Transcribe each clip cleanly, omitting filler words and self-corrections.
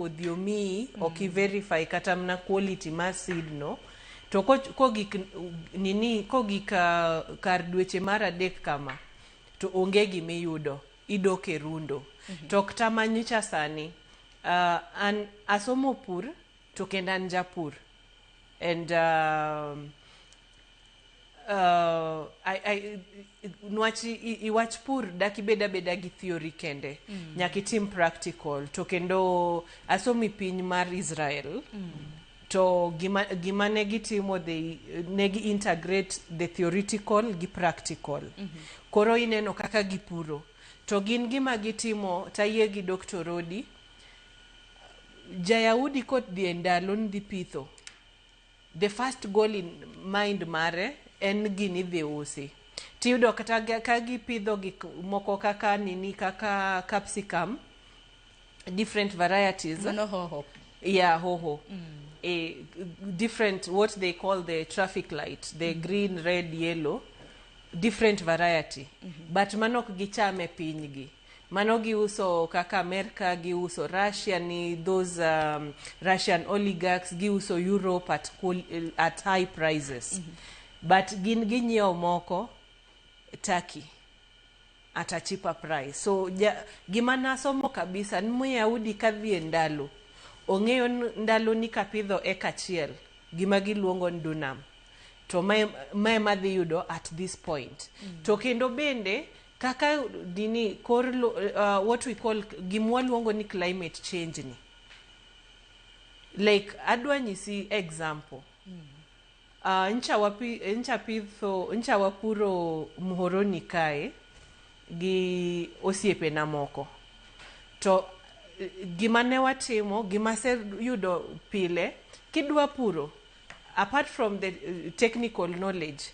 kodhi omiyi ok i verify kata mana quality mar seed no to kogik nini kogik kar dweche mar adek kama to onge gimiyudo idok e rundo. To kata manyicha sani an asomo pur to kendo an japur and nwach iwach pur dak ibed abeda gi theory kende. Nyaka itim practical to kendo asomo e piny mar Israel. To gima ne gitimo they ne gi integrate the theoretical gi practical. Koro ineno kaka gipuro. To gin gima gitimo tayie gi Dr. Rodi Jayahudi kodhi e ndalo ni dhi pitho the first goal in mind mare en gini idhi usi. Tiyudo kata ka gipidho gik moko kaka nini kaka capsicum different varieties. Mano hoho. Yeah, hoho. Different what they call the traffic light, the green, red, yellow, different variety. But mano ok gicham e pinygi. Mano giuso kaka America, giuso Russia ni those Russian oligarchs, giuso Europe at high prices. But gin ginyiewo moko Turkey at a cheaper price. So gima nasomo kabisa ni Myahudi kadhi e ndalo, ong'eyo ndalo ni kapidho eka achiel, gima giluongo ni dunam. To mae madhi yudo at this point. To kendo bende kaka dini kor what we call gimwa luongo ni climate change ni. Like adwa nyisi example. Ncha pitho ncha wapuro Muhoroni kae gi osiepena moko. To gima ne watimo, gima aseyudo pile, kidwa puro, apart from the technical knowledge,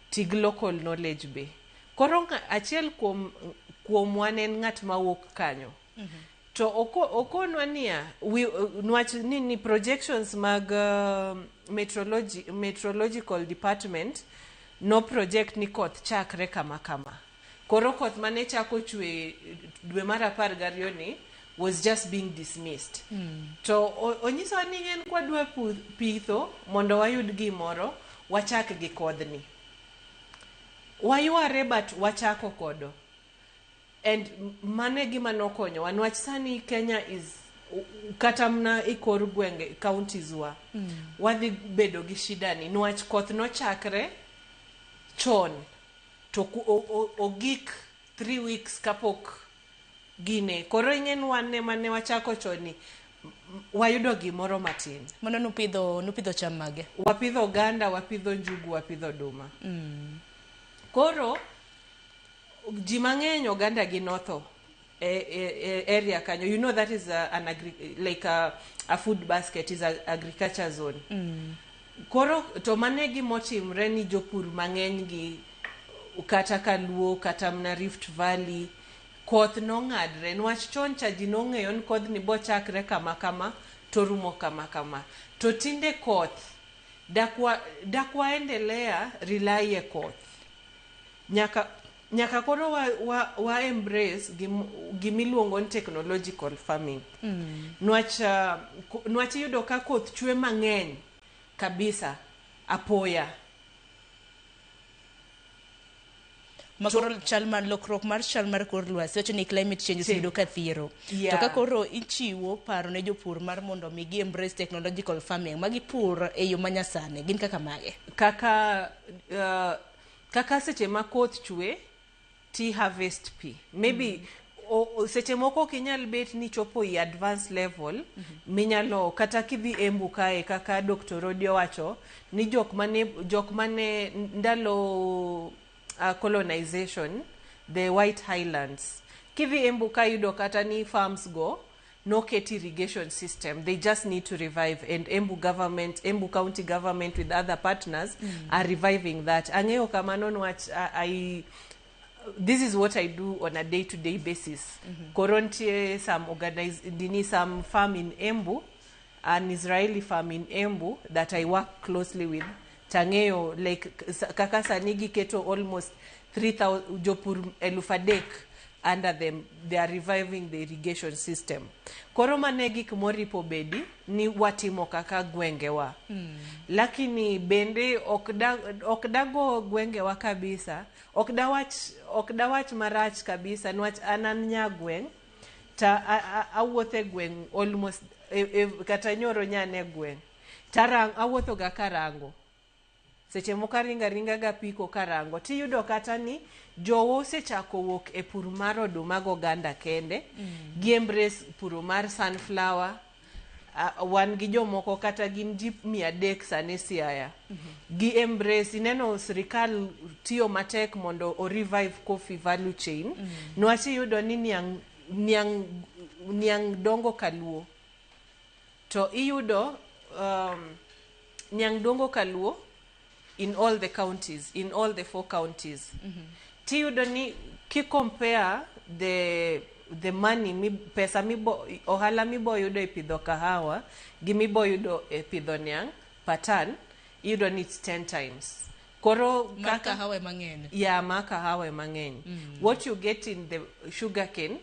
tig local knowledge be. Koro achiel kuomwa ne en ng'at mawuok kanyo. To okonwa niya, nwach ni projections mag meteorological department no project ni koth chakre kama kama. Koro koth mane chako chwe dwe mar 12 ni was just being dismissed. To onyisowa ni en kwadwa pitho mondo wayud gimoro, wachak gi kodhni. Wayware but wachako kodo. And mano e gima nokonyowa niwach sani Kenya is kata mana e kor gwenge counties wa wadhi bedo gi shida ni niwach koth nochakre chon to ogik 3 weeks kapok gine. Koro ing'e ni wan ema ne wachako chon ni wayudo gimoro matin. Mano nupidho cham mage? Wapidho oganda, wapidho njugu, wapidho oduma. Koro ji mang'eny oganda gi notho e area kanyo. You know that is a, an agri, like a food basket is a agriculture zone. Koro to mano e gimotimre ni jopur mang'eny gi kata Kaluo kata mana Rift Valley koth nong'adre niwach chon cha ji nong'eyo ni kodhni bochakre kama kama to rumo kama kama. To tinde koth dak waendelea rely e koth. Nyaka koro wa embrace gimiluongo ni technological farming. Nwach iyudo ka koth chwe mang'eny kabisa apoya. Ma koro chal mar lokruok mar chal mar kor lwasi wacho ni climate change osebedo ka thiero. To ka koro ichiwo paro ne jopur mar mondo mi gi embrace technological farming ma gipur e yo manyasani gin kaka mage? Kaka seche ma koth chwe ti harvest pi. Maybe seche moko ok inyal bet ni chopo i advanced level minyalo kata kidhi Embu kae kaka Dr. Rodi owacho ni jok mane ndalo colonization the White Highlands kidhi Embu ka yudo kata ni farms go noket irrigation system. They just need to revive, and Embu government, Embu county government with other partners are reviving that. Ang'eyo kamano niwach this is what I do on a day-to-day basis. Koro nitie some organize, dini some farm in Embu, an Israeli farm in Embu that I work closely with. Tang'eyo like kaka sani giketo almost 3000 jopur 3,000 Under them, they are reviving the irrigation system. Koro mane gik moripo bedi ni watimo kaka gwengewa. Lakini bende ok dago gwengewa kabisa, ok dawach marach kabisa, niwach an nyagweng' ta awuotho e gweng' almost kata nyoro nyane e gweng' tarang awuotho ga karango. Seche moko aringa aringa gapiko karango, tiyudo kata ni jowa osechako wuok e pur mar oduma goganda kende, gi embrace puro mar sunflower. Wan gi jomoko kata gin ji 300 sani Siaya gi embrace. Ineno sirikal tiyo matek mondo o revive coffee value chain, niwach iyudo ni niang' dongo kaluo, to iyudo niang' dongo kaluo in all the counties, in all the four counties. Tiyudo ni ki compare the money mi, pesa mibo ohala mibo yudo e pidho kahawa gi mibo yudo e pidho niang' per ton, iyudo ni it's 10 times. Koro mar kahawa ema ng'eny. Yeah, ma kahawa ema ng'eny. What you get in the sugar cane,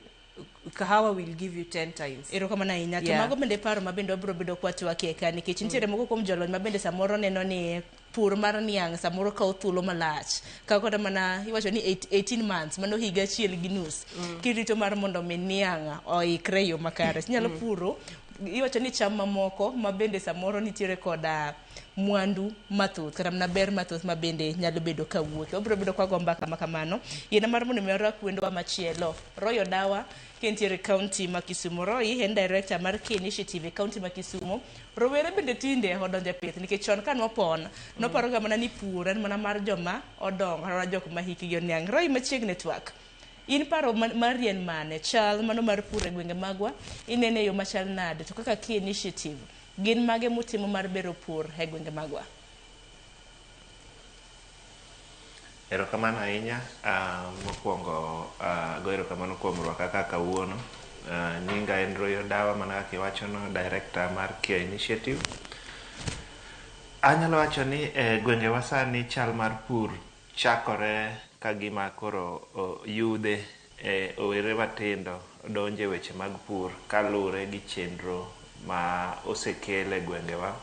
kahawa will give you 10 times. Erokamano ahinya. To mago bende paro ma bende wabiro bedo kwatwakie ka, nikech nitiere moko kuom jolony ma bende samoro neno ni pur mar niang' samoro kawo thuolo malach, kawo kata mana iwacho ni 18 months, mano higa achiel gi nus, kirito mar mondo mi niang' oikre e yo makare. Inyalo puro, iwacho ni cham mamoko ma bende samoro nitiere koda mwandu mathoth kata mana ber mathoth ma bende nyalo bedo kawuok. Wabiro bedo kwago mbaka ma kamano. Yiena mar mondo mi warwak wendowa machielo, Roy Odawa, kentiere county ma Kisumu. Roy en director mar K Initiative e county ma Kisumu. Rowere bende tinde odonjo e pith, nikech chon ka nwapon nwaparoga mana ni pur en mana mar joma odongo kata mana jok ma hikgi oniang'. Roy, machiegni twak. In paro mari en mane? Chal mano mar pur e gwenge magwa inene e yo machal nade? To kaka K Initiative, gin mage mutimo mar bero pur e gwenge magwa? Erokamano ahinya. Mokwongo ago erokamano kuom rwaka ka kawuono. Nyinga en Roy Odawa, mana kaka iwachono, director mar Kia Initiative. Anyalo wacho ni e gwengewa sani chal mar pur chakore ka gima koro yudhe owere matindo donjo e weche mag pur kaluwore gi chenro ma osekel e gwengewa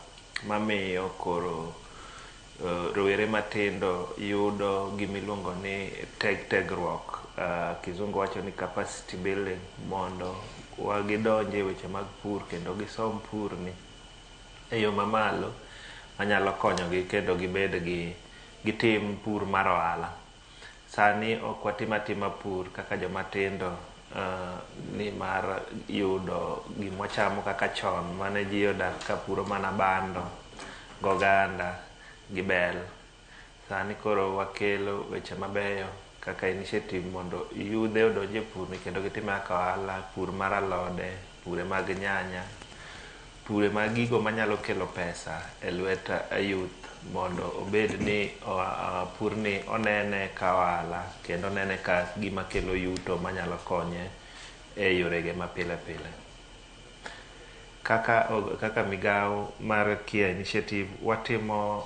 mamiyo koro rowere matindo yudo gimiluongo ni tegruok, kizungu wacho ni capacity building, mondo gidonj e weche mag pur kendo gisom pur ni e yo mamalo manyalo konyogi kendo gibed gi gitim pur mar ohala. Sani ok watim atima pur kaka joma tindo ni mar yudo gimwachamo kaka chon mane ji odak ka puro mana bando goganda gi bel. Sani koro wakelo weche mabeyo kaka initiative mondo yudhe odonj e pur ni kendo gitime kaka ohala, pur mar alode, pure mag nyanya, pure mag gigo manyalo kelo pesa e lwet youth, mondo obed ni purni onene ka ohala kendo onene ka gima kelo yuto manyalo konye e yorege mapile pile. Kaka migao mar Kia Initiative watimo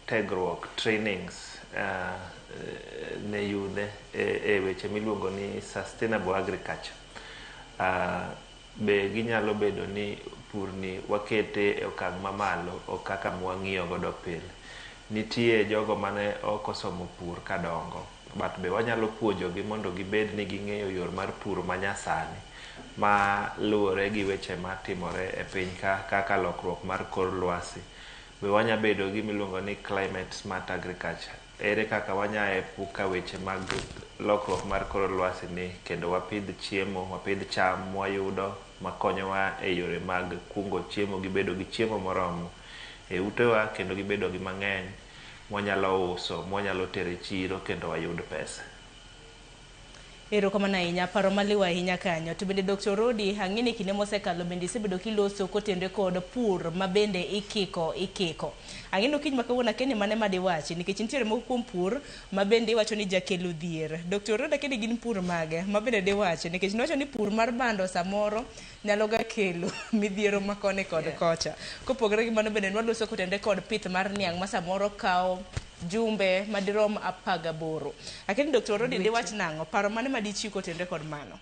tegruok, trainings ne yudhe e weche miluongo ni sustainable agriculture. Be ginyalo bedo ni purni wakete e okang' mamalo, ok kaka mwang'iyo godo pile. Nitie jogo mane ok osomo pur kadongo, but be wanyalo puonjogi mondo gibed ni ging'eyo yor mar pur manyasani ma luwore gi weche matimore e piny ka kaka lokruok mar kor lwasi. Be wanya bedo gi gimiluongo ni climate smart agriculture. Ere kaka wanya epuka weche mag lokruok mar kor lwasi ni kendo wapidh chiemo, wapidh cham mwayudo makonyowa e yore mag kungo chiemo gi bedo gi chiemo moromo e utewa kendo gibedo gi mang'eny mwanyalo uso, mwanyalo tero e chiro kendo wayud pesa. Erokamano ahinya, paro maliw ahinya kanyo. To bende Dr. Rodi, ang'e ni kinde mosekalo bende isebedo kiloso kotenore kod pur ma bende ikiko ikiko. Ang'e ni okinyi ma kawuono akia ni mane ma diwachi, nikech nitiere moko kuom pur ma bende iwacho ni jakelo dhier. Dr. Rodi, akia ni gin pur mage ma bende diwachi, nikech niwacho ni pur mar bando samoro nyalo ga kelo midhiero ma koni kod kocha. Kopogore gi mano bende nwaloso kotenore kod pith mar niang' ma samoro kawo Jumbe madirom 18. Lakini Dr. Rodi diwach nang'o? Paro mane madichiw kotenore kod mano?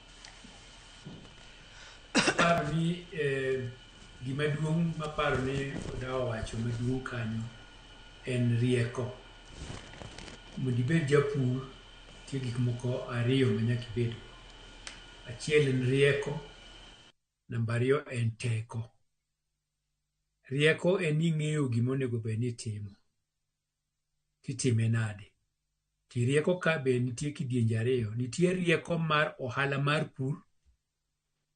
Aparo ni gima duong' maparo ni Odawa owacho maduong' kanyo en rieko. Mondo ibed japur, nitie gik moko ariyo ma nyaka ibedgo. Achiel en rieko, namba ariyo en teko. Rieko en ni ing'eyo gima onego bed ni itimo, titime nade. To rieko ka be nitie kidienje ariyo. Nitie rieko mar ohala mar pur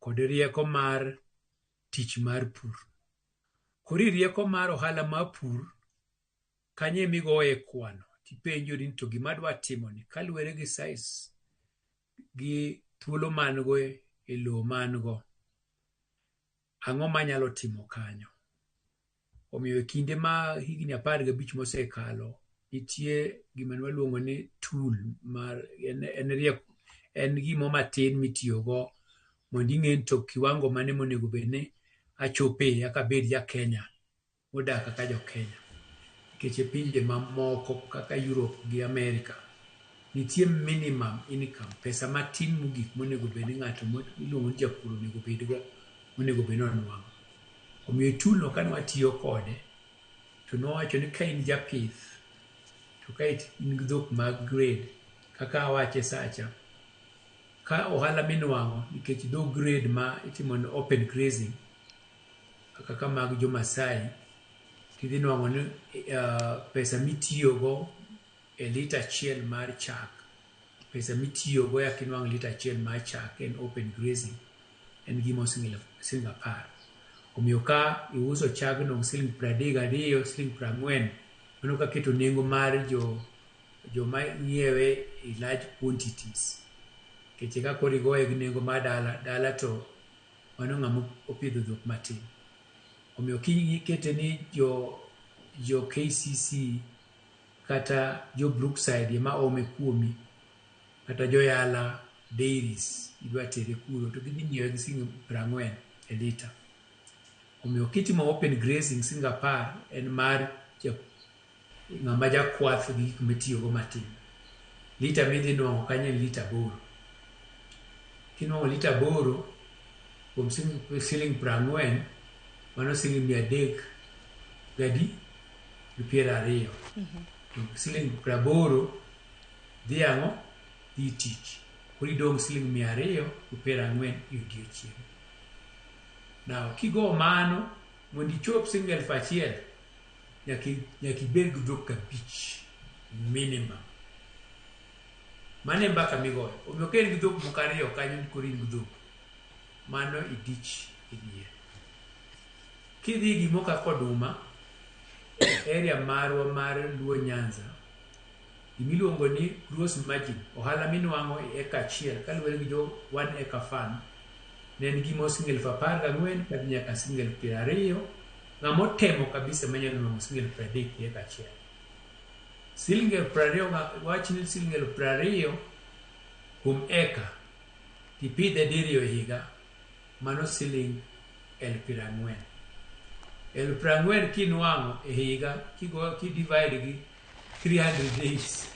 kod rieko mar tich mar pur. Koro e rieko mar ohala mar pur, kanyo emigoye kwano tipenjori ni to gima adwa timoni kaluwore gi size gi thuolo ma an go e lowo ma an go, ang'o manyalo timo kanyo. Omiyo e kinde ma higni 15 mosekalo, nitie gima ne waluongo ni tool mar en rieko en gimo matin mitiyogo mondo ing'e ni to kiwango mane monego bed ni achope eka abed ja Kenya modak kaka jo Kenya. Nikech e pinje mamoko kaka Europe gi America, nitie minimum income, pesa matin mogik monego bed ni ng'ato miluongo ni japur onego bedgo, onego bed ni onwang'o. Omiyo tool no kane watiyo kode, to nowacho ni ka in japith, to ka in gi dhok mag grade, kaka awache sacha, ka ohala minwang'o nikech dho grade ma itimo ni open grazing, kaka mag jo Masai, tidhi nwang'o ni pesa mitiyogo e lita achiel mar chak, pesa mitiyogo eka inwang' lita achiel mar chak en open grazing, en gima siling 10. Omiyo ka iuso chagno siling 32, siling 40, mano kaketo nengo mar joma nyiewe e large quantities. Nikech ka koro igoye gi nengo mar dala, dala to mano ng'ama opidho dhok matin. Omiyo kikete ni jo KCC kata jo Brookside ema ome kuomi, kata jo Yala Dairies idwa tere kuro, to gidhi nyiewe gi siling 40 e lita. Omiyo kitimo open grazing siling 10 en mar ng'ama jakwath gi gik mitiyogo matin. Lita midhi nwang'o kanyo en lita 8. Kinwang'o lita 8 kuom siling 40, mano siling 320. To siling 80 dhi ang'o? Dhi tich. Koro idong' siling 240 e odiochieng'. Now, kigo mano, mondo ichop siling 1000, nyaka ibed gi dhok 5 minimum. Mano e mbaka migoyo. Omiyo ka in gi dhok moko ariyo kanyo koro in gi dhok, mano idich e diere. Kidhi gimoro kaka oduma, area marwa mar Luo Nyanza, gimiluongo ni gross margin, ohala minwang'o e eka achiel kaluwore gi jo 1 acre farm, ne en gimo siling 14,000 kadhi nyaka siling 20,000. Ng'ama otemo kabisa manyalo nwang'o siling 30,000 e eka achiel. Siling 20,000, wach ni siling 20,000 kuom eka, tipidhe diriyo e higa, mano siling 40,000. 40,000 kinwang'o e higa, kidivide gi 300 days.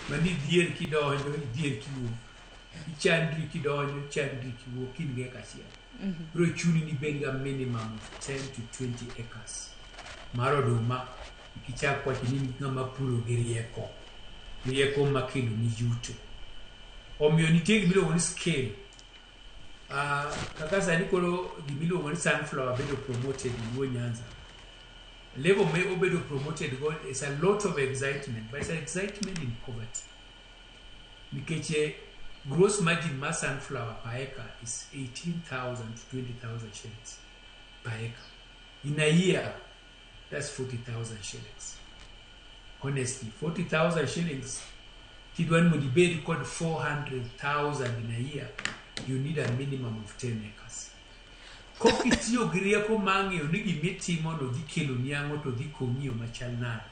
Mano idhier kidonjo, idhier kiwuok. Ichandri kidonjo, chandri kiwuok, in gi eka achiel. Biro chuni ni ibed ga minimum of 10 to 20 acres mar oduma, kichak wacho ni ng'ama puro gi rieko. Rieko makelo ni yuto. Omiyo nitie gima iluongo ni scale. Kaka sani koro gima iluongo ni sunflower bedo promoted e Luo Nyanza. Level ma obedo promoted go is a lot of excitement, but it's excitement in poverty. Nikech gross margin mar sunflower per acre is 18,000 to 20,000 shillings per acre. In a year, that's 40,000 shillings. Honestly, 40,000 shillings, kidwa ni mondo ibed kod 400,000 in a year, you need a minimum of 10 acres. Kok itiyo gi rieko mar ng'eyo ni gimitimo no dhi keloni ang'o to dhi konyi e yo machal nade.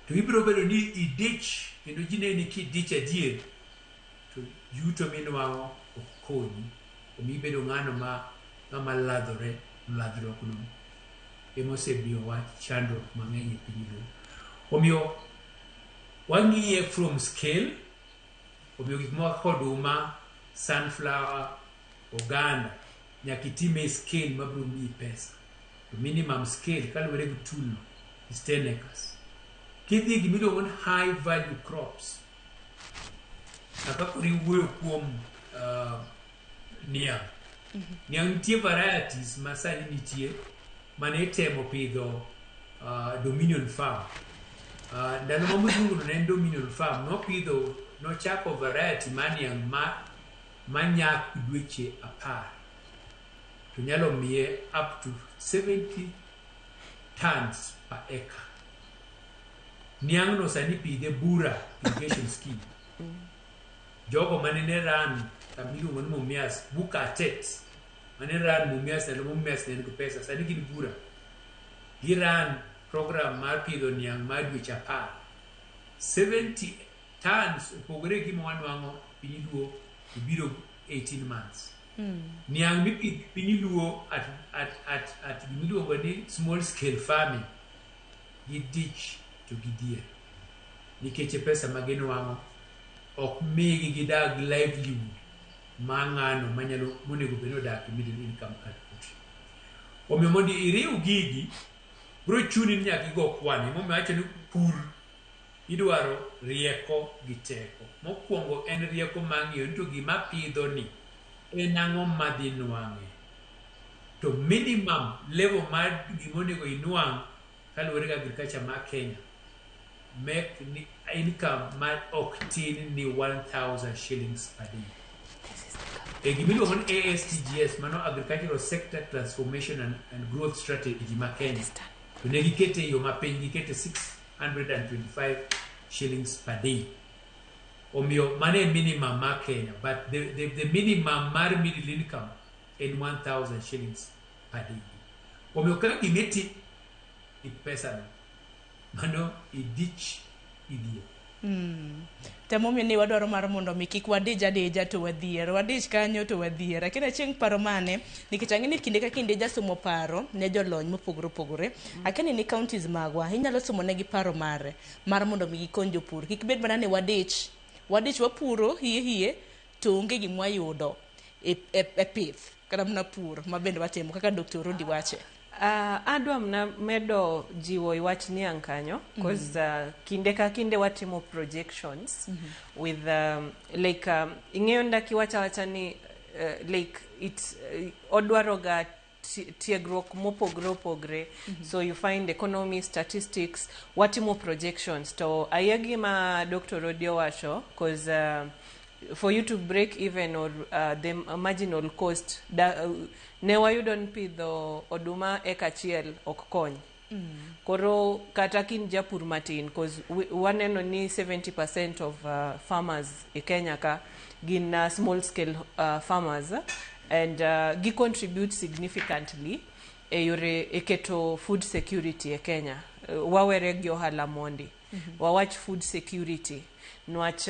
To ibiro bedo ni idich, kendo ji neni kidich adier, to yuto minwang'o ok konyi. Omiyo ibedo ng'ano ma ng'ama ladhore, ladhruok no ema osemiyowa chandruok mang'eny e piny Luo. Omiyo wang'iye from scale, omiyo gik moko kaka oduma, sunflower, oganda, nyaka itime e scale mabiro miyi pesa. To minimum scale kaluwore gi tool no is 10 acres. Kidhi gima iluongo ni high value crops, kaka koro iwuoyo kuom niang'. Niang' nitie varieties ma sani nitie mane itemo pidho Dominion Farm. Ndalo ma mzungu no ne en Dominion Farm, nopidho, nochako variety mar niang' ma manyak dweche 10 to nyalo miye up to 70 tons per acre. Niang' no sani pidhe Bura irrigation scheme. Jogo mane ne run kama iluongo ni Mumias, Bukatet, mane run Mumias ndalo ma Mumias ne nigi pesa, sani gin Bura. Gi run program mar pidho niang' mar dweche 10. 70 tons opogore gi gima wanwang'o piny Luo to biro 18 months. Niang' mipidho e piny Luo at gimiluongo ni small scale farming gi dich to gidhier nikech e pesa ma ginwang'o ok migi gidag livelihood ma ng'ano manyalo monego bed ni odak e middle income country. Omiyo mondo iriw gigi, biro chuni ni nyaka igo kwan. Emomiyo awacho ni pur idwaro rieko gi teko. Mokwongo en rieko mar ng'eyo ni to gima apidho ni en ang'o madhi nwang'e. To minimum level mar gima onego inwang' kaluwore gi agriculture ma Kenya, make ni income ma ok tin ni 1000 shillings per day. E gima iluongo ni ASTGS, mano Agricultural Sector Transformation and Growth Strategy ma Kenya, to ne gikete e yo mapiny, gikete 625 shillings per day. Omiyo mano e minimum mar Kenya, but the minimum mar middle income en 1000 shillings per day. Omiyo ka gimiti pesa no, mano idich idhier. Temomiyo ni wadwaro mar mondo mi kik wadij adija to wadhier, wadich kanyo to wadhier. Lakini chieng' paro mane, nikech ang'e ni kinde ka kinde jasomo paro ne jolony mopogore opogore. Akia ni counties magwa, inyalo somo negi paro mare mar mondo mi gikony jopur. Kik bed mana ni wadich, wadich wapuro hie hie to onge gima wayudo e pith kata mana pur ma bende watimo kaka Dr. Rodi wache. Adwa mana medo jiwo i wach niang' kanyo cause kinde ka kinde watimo projections with like ing'eyo nda kiwacho awacha ni like it odwaro ga tiegruok mopogre opogre. So you find economy, statistics, watimo projections to ayie gima Dr. Rodi owacho, cause for you to break even or the marginal cost da, ne wayudo ni pidho oduma eka achiel ok kony. Koro kata kin japur matin, cause waneno ni 70% of farmers e Kenya ka gin small scale farmers and gi contribute significantly e yore e keto food security e Kenya. Wawere gi ohala mondi. Wawach food security nwach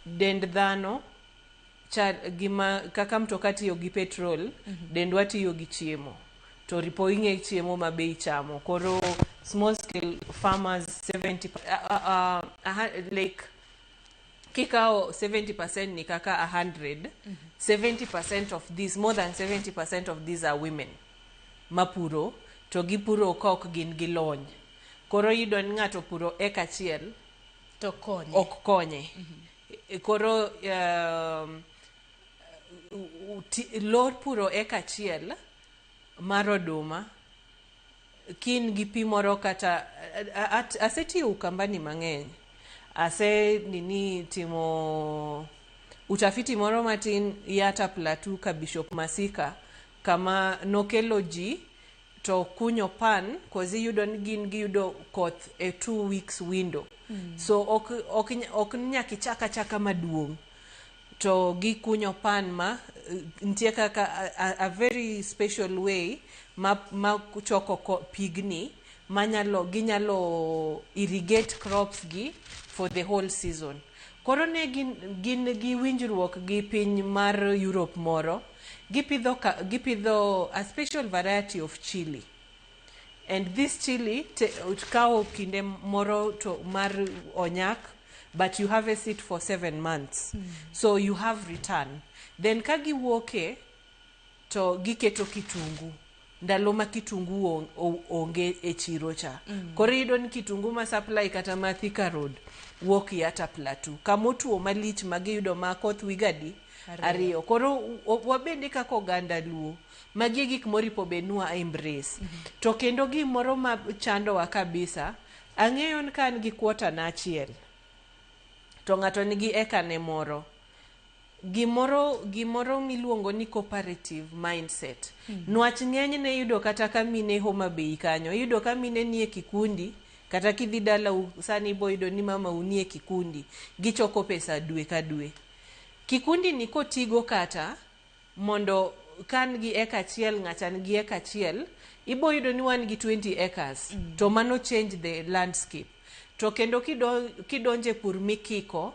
dend dhano cha gima kaka mtoka tiyo gi petrol, dendwa tiyo gi chiemo to ripo ing'e chiemo ma be ichamo. Koro small scale farmers 70 like kikawo 70% ni kaka 100, 70% of this, more than 70% of these are women mapuro to gipuro ka ok gin gi lony. Koro iyudo ni ng'ato puro eka achiel to konye ok konye. Koro lor puro eka achiel mar oduma kin gi pi moro kata asetiyo Ukambani mang'eny, ase nini timo utafiti moro matin Yatta Plateau ka Bishop Masika kama nokelo ji to kunyo pan, cause iyudo ni gin giyudo koth e 2 weeks window. So ok nyaka ichak achaka maduong', to gikunyo pan ma nitie kaka a very special way ma choko pigni manyalo ginyalo irrigate crops gi for the whole season. Koro ne gin gi winjruok gi piny mar Europe moro, gipidho a special variety of chili. And this chili kawo kinde moro to mar onyak, but you harvest it for 7 months. So you have return. Then ka giwuoke to giketo kitungu ndalo ma kitungu onge e chiro cha. Koro iyudo ni kitungu ma supply kata ma Thika Road wuok Yatta Plateau kamotuo malich ma giyudo ma koth wigadi ariyo. Koro wabende kaka oganda Luo, magi e gik moripo bed ni wa embrace. To kendo gimoro ma chandowa kabisa, ang'eyo ni ka an gi kwota na achiel to ng'ato nigi eka ne moro, gimoro miluongo ni cooperative mindset. Nwach ng'enyne iyudo kata ka mine Homa Bay kanyo, iyudo ka mine nie kikundi, kata kidhi dalau sani ibo yudo ni mamau nie kikundi, gichoko pesa dwe ka dwe. Kikundi ni kotigo kata mondo kan gi eka achiel, ng'acha nigi eka achiel, ibo yudo ni wan gi 20 acres. To mano change the landscape. To kendo kidonje pur mikiko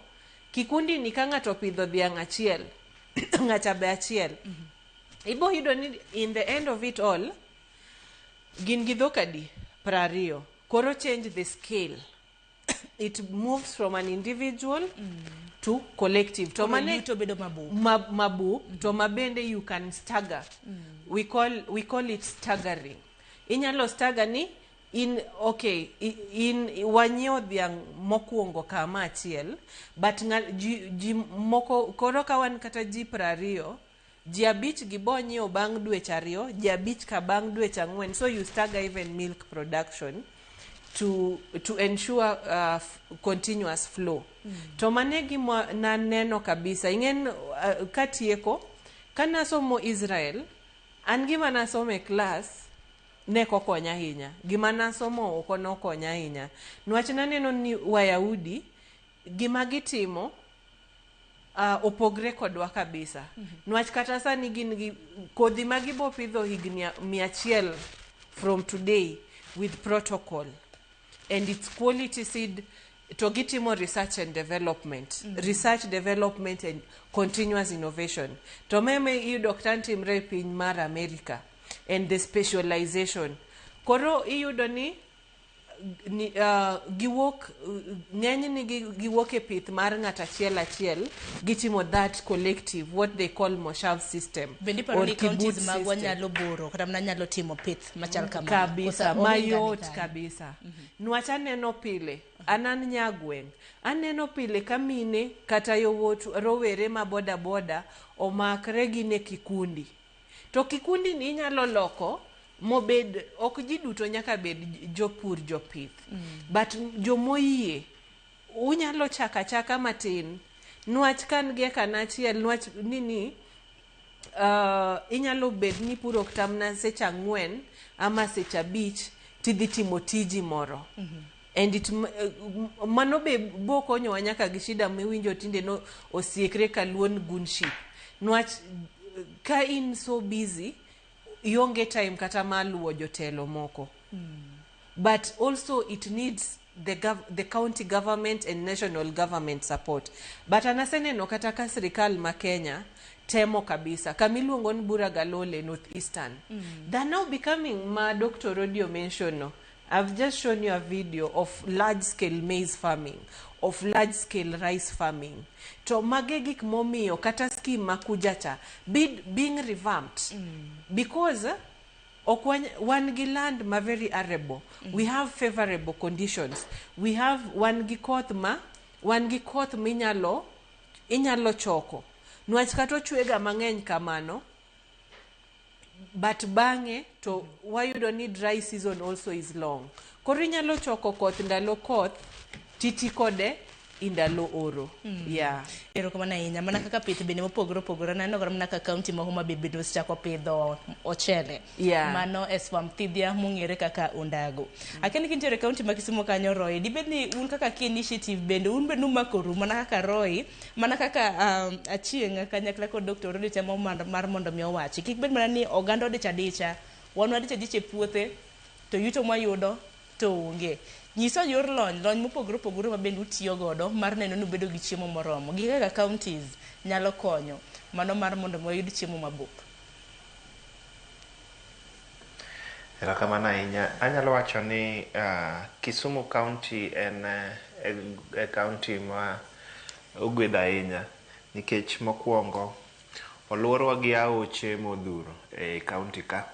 kikundi ni, ka ng'ato opidho dhiang' achiel, ng'acha be achiel, ibo yudo ni in the end of it all gin gi dhok adi? 20. Koro change the scale, it moves from an individual to collective. To Koro mane yuto bedo mabup. Mabup. To mabende you can stagger. We call it staggering. Inyalo stagger ni in, okay, in wanyiewo dhiang' mokwongo kama achiel, but ji moko koro ka wan kata ji 20, ji 5 gi bo nyiewo bang' dweche 2, ji 5 ka bang' dweche 4. So you stagger even milk production to ensure continuous flow. To mane gima naneno kabisa ing'en katieko kanasomo Israel, an gima nasomo e klas ne kokonya ahinya, gima nasomo oko nokonya ahinya, niwach naneno ni Wayahudi gima gitimo opogre kodwa kabisa. Niwach kata sani gin gi kodhi ma gibo pidho higni 100 from today with protocol and its quality seed, to gitimo research and development, research, development and continuous innovation. To meme iyudo kata timre e piny mar America and the specialization. Koro iyudo ni giwuok ng'enyni giwuok e pith mar ng'at achiel achiel, gitimo that collective, what they call moshav system Bende iparo or ni counties kibbutz magwa system. Nyalo boro kata mana nyalo timo pith machal kamano? Kabisa. Koso ohinga ni Mayot kanyo? kabisa. Nwach aneno pile, an an nyagweng', aneno pile ka mine kata yowuot rowere ma boda boda omakre gin e kikundi. To kikundi ni inyalo loko mobed ok ji duto nyaka bed jopur jopith, but jomoyie unyalo chako achaka matin. Nwach ka an gi eka na achiel, nwach nini, inyalo bed ni puro kata mana seche 4 ama seche 5 tidhi timo tiji moro. And it, mano be bokonyowa nyaka gi shida miwinjo tinde no osiekre kaluon gunship, nwach ka in so busy ionge time kata mar luwo jotelo moko. But also it needs the county government and national government support. But an aseneno kata ka sirikal ma Kenya temo kabisa kamiluongo ni Bura Galole, North Eastern. They're now becoming, ma Dr. Rodio mention no, I've just shown you a video of large scale maize farming, of large scale rice farming. To mage gik momiyo kata scheme makuja cha being revamped because ok wan gi land ma very arable. We have favorable conditions, we have wan gi koth ma wan gi koth minyalo inyalo choko, nwach kata ochwega mang'eny kamano, but bang'e to wayudo ni dry season also is long. Koro inyalo choko koth ndalo koth titi kode i ndalo oro, yeah. Erokamano ahinya. Mana kaka pith bende mopogore opogore, aneno kata mana ka kaunti ma Homa Bay bende osechako pidho ochele. Mano e swamp thidhia mong'ere kaka ondago. Akia ni kintiere e kaunti ma Kisumu kanyo, Roy, dibed ni un kaka Key Initiative bende un bende umakoru mana kaka Roy, mana kaka Achieng' kanyakla kod Dr. Odi temo mar mondo mi owachi kik bed mana ni oganda odich adicha, wan wadich adicha e puothe to yuto mwayudo to onge. Nyiswa yor lony, lony mopogore opogore ma bende utiyo godo mar neno ni ubedo gi chiemo moromo. Gi kaka counties nyalo konyo mano mar mondo mi wayud chiemo mabup. Erokamano ahinya. Anyalo wacho ni Kisumu County en e county ma ogwedho ahinya nikech mokwongo oluorwa gi aoche modhuro e county ka.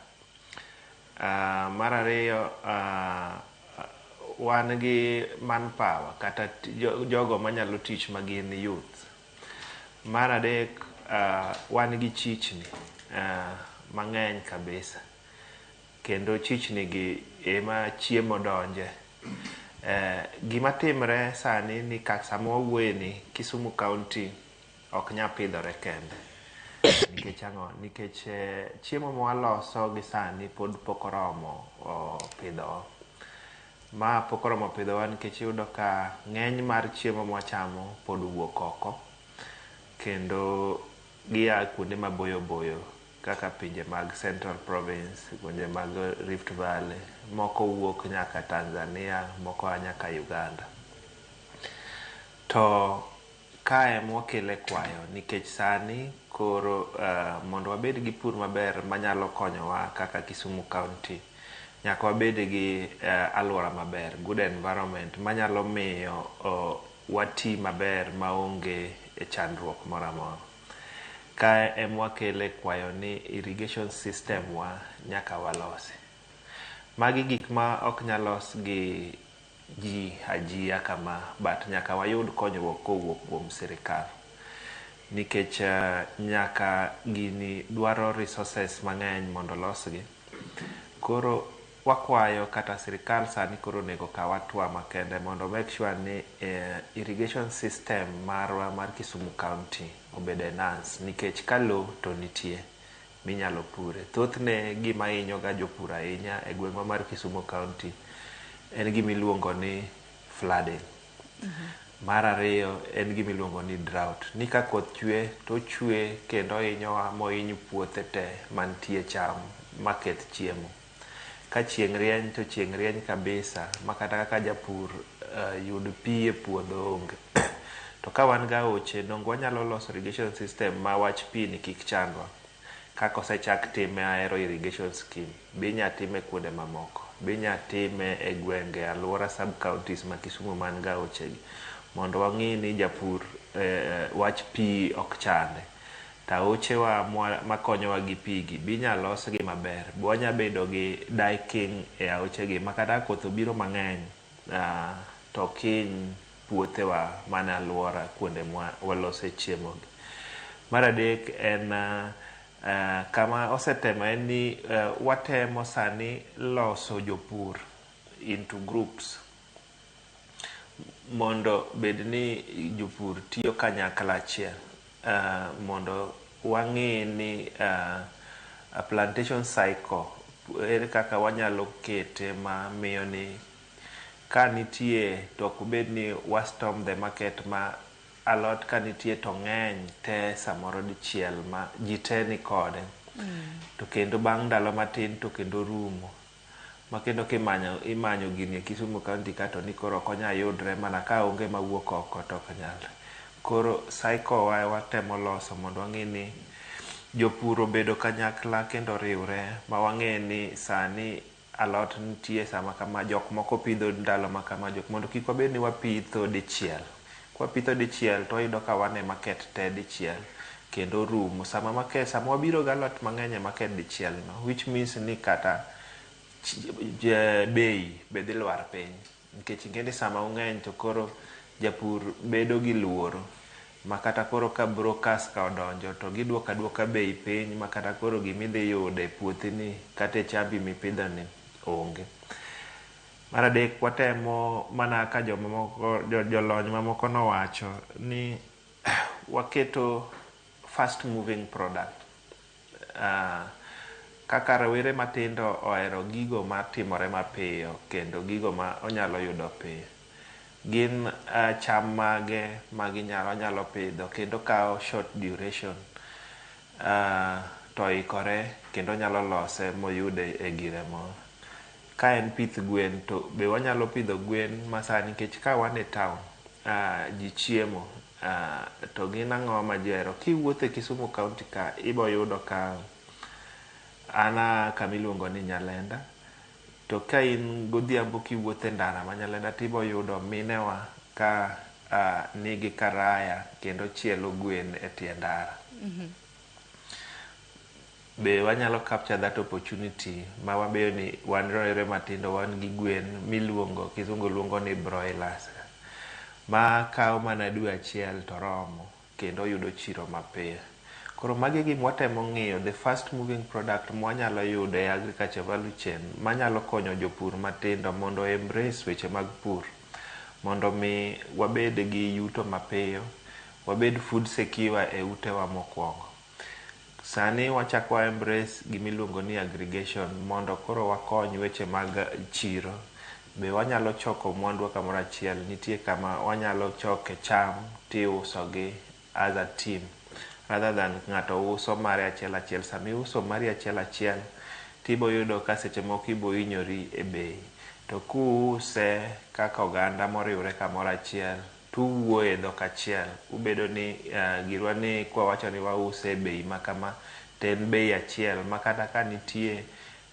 Mar ariyo, wan gi manpower kata jogo manyalo tich magin youth. Mar adek, wan gi chichni mang'eny kabisa. Kendo chichni gi ema chiemo donje. Gima timre sani ni ka sama wawuoye ni Kisumu County ok nyal pidhore kende. Nikech ang'o? Nikech chiemo mwaloso gi sani pod pok oromo pidhowa. Ma pok oromo pidhowa nikech iyudo ka ng'eny mar chiemo mwachamo pod wuok oko. Kendo gia kuonde maboyo boyo kaka pinje mag Central Province, gwenge mag Rift Valley, moko wuok nyaka Tanzania, moko a nyaka Uganda. To kae mwakele kwayo nikech sani koro mondo wabed gi pur maber manyalo konyowa kaka Kisumu County, nyaka wabed gi alwora maber, good environment manyalo miyo wati maber maonge chandruok moro amora. Kae emwakele kwayo ni irrigation system wa nyaka walosi. Magi gik ma ok nyal los gi ji ajia kama, but nyaka wayud konyruok kowuok kuom sirikal. Nikech nyaka gini dwaro resources mang'eny mondo olosgi. Koro wakwayo kata sirikal sani koro onego okaw hatua makende mondo make sure ni irrigation system marwa mar Kisumu County obedo enhanced nikech ka lowo to nitie minyalo pure. Thothne gima hinyo ga jopur ahinya e gweng'wa mar Kisumu County en gima iluongo ni flooding. Mar ariyo en gima iluongo ni drought. Ni ka koth chwe to ochwe kendo ohinyowa mohiny puothe te mantie cham maketh chiemo. Ka chieng' rieny to chieng' rieny kabisa makata kaka japur yud pi e puodho onge. To ka wan gi aoche donge wanyalo loso irrigation system ma wach pi ni kik chandwa. Kaka osechak time Ahero irrigation scheme, be inya time kuonde mamoko. Be inya time e gwenge alwora sub counties ma Kisumu man gi aoche gi. Mondo wang'i ni japur wach pi ok chande. To aochewa makonyowa gi pi gi be inya losgi maber. Be wanya bedo gi diking e aoche gi makata ka koth obiro mang'eny to ok hiny puothewa mane alwora kuonde ma walose chiemo gi. Mar adek en kama osetemo en ni watemo sani loso jopur into groups mondo bed ni jopur tiyo kanyakla achiel mondo wang'i ni plantation cycle ere kaka wanyalo kete ma miyo ni ka nitie to ok bed ni wa storm the market ma alot ka nitie to ng'eny te samoro dichiel ma ji te ni kode. To kendo bang' ndalo matin to kendo rumo. Ma kendo kimanyo imanyo gini e Kisumu County ka to ni koro ok onyal yudre mana ka onge mawuok oko to ok nyalre. Koro cycle wa watemo loso mondo wang'i ni jopur obedo kanyakla kendo oriwre ma wang'e ni sani alot nitie sama kama jok moko pitho ndalo ma kama jok mondo kik wabed ni wapitho dichiel. Kwapitho dichiel to wayudo ka wan e market te dichiel kendo rumo. Sama market sama wabiro gi alot mang'eny e market dichiel no which means ni kata bei be dhi lwar piny. Nikech ing'e ni sama ung'eny to koro japur bedo gi luoro ma kata koro ka brokers ka odonjo to giduoko aduoka bei piny ma kata koro gimidhi yudo e puothi ni kata e chambi mipidho ni onge. Mar adek watemo mana ka jomamoko jolony mamoko nowacho ni waketo fast moving product. Kaka rawere matindo ohero gigo matimore mapiyo kendo gigo ma onyalo yudo piyo. Gin cham mage ma ginyalo onyalo pidho kendo kawo short duration to oikore kendo onyalo lose moyude e gire moro. Ka en pith gwen to be wanyalo pidho gwen ma sani nikech ka wan e town ji chiemo to gin ang'o ma ji ohero. Kiwuotho e Kisumu County ka ibo yudo ka an a kama iluongo ni Nyalenda. To ka in godhiambo kiwuotho e ndara ma Nyalenda tibo yudo minewa ka nigi karaya kendo chielo gwen e tie ndara. Be wanyalo capture that opportunity ma wabeyo ni wan rowere matindo wan gi gwen miluongo kizungu luongo ni broilers ma kawo mana dwe achiel to romo kendo yudo chiro mapiyo. Koro magi e gima watemo ng'iyo the fast moving product mwanyalo yudo e agriculture value chain manyalo konyo jopur matindo mondo embrace weche mag pur mondo mi wabed gi yuto mapiyo, wabed food secure e utewa mokwongo. Sani wachako wa embrace gimiluongo ni aggregation mondo koro wakony weche mag chiro. Be wanyalo choko mwandwa kamoro achiel, nitie kama wanyalo choke cham tiusogi as a team rather than ng'ato uso mare achiel achiel. Sama iuso mari achiel achiel tibo yudo ka seche moko ibo hinyori e bei. To kuuse kaka oganda moriwre kamoro achiel tuwuoyo e dhok achiel, ubedo ni girwa ni kwawacho ni wause e bei ma kama to en bei achiel ma kata ka nitie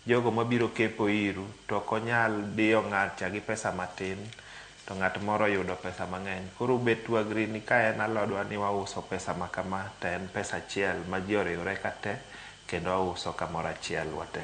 jogo mabiro kepo iru to ok onyal diyo ng'atcha gi pesa matin to ng'at moro oyudo pesa mang'eny. Koro ubet tu agree ni ka en alodwa ni wauso pesa ma kama to en pesa achiel ma ji oriwre ka te kendo wauso kamoro achiel wate.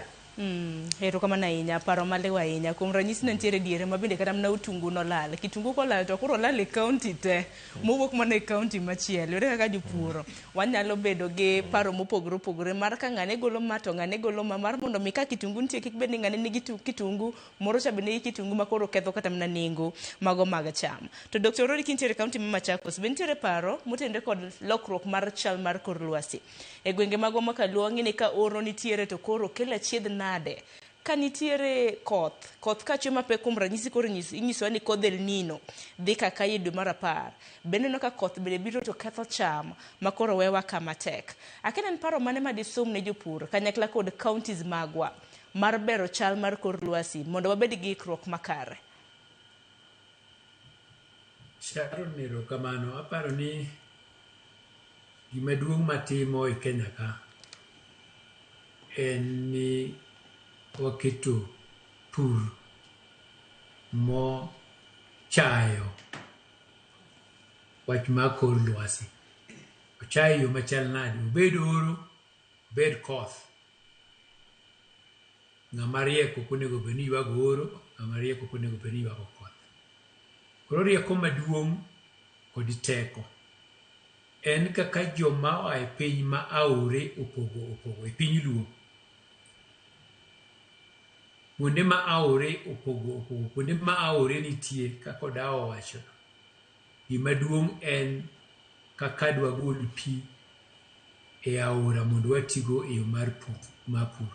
Erokamano ahinya, paro maliw ahinya. Kuom ranyisi ne nitiere diere ma bende kata mana otungu nolal. Kitungu kolal to koro olal e kaunti te, mowuok mana e kaunti machielo. Ere kaka jopur wanyalo bedo gi paro mopogore opogore mar ka ng'ane golo ma to ng'ane golo ma mar mondo mi ka kitungu nitie kik bed ni ng'ane nigi kitungu, moro cha be nigi kitungu ma koro ketho kata mana nengo mago mag cham. To Dr. Orori kintiere e kaunti ma Machakos, be nitiere paro motenore kod lokruok mar chal mar kor lwasi? E gwenge magwa ma Kaluo wang'e ni ka oro nitiere to koro kelo achiedh nade. Ka nitiere koth, koth ka chwe mapek kuom ranyisi koro inyisowa ni kodh El Nino dhi ka kayo e dwe mar 10. Bende ineno ka koth bende biro to ketho cham ma koro wewa kama tek. Akia ni en paro mane ma disum ne jopur kanyakla kod counties magwa mar bero chal mar kor lwasi mondo wabed gi ikruok makare. Sharon, erokamano. Aparo ni gima duong' matimo e Kenya ka en ni waketo pur mochayo wach mar kor lwasi. Ochayo e yo machal nade? Obed oro, obed koth. Ng'ama riek ok onego bed ni ywago oro, ng'ama riek ok onego bed ni ywago koth. Koro rieko maduong' kod teko en kaka joma oa e piny ma aore opogo opogo e piny luo. Kuonde ma aore opogo opogo, kuonde ma aore nitie kaka Odawa owacho. Gima duong' en kaka dwagol pi e aora mondo watigo e yo mar pur.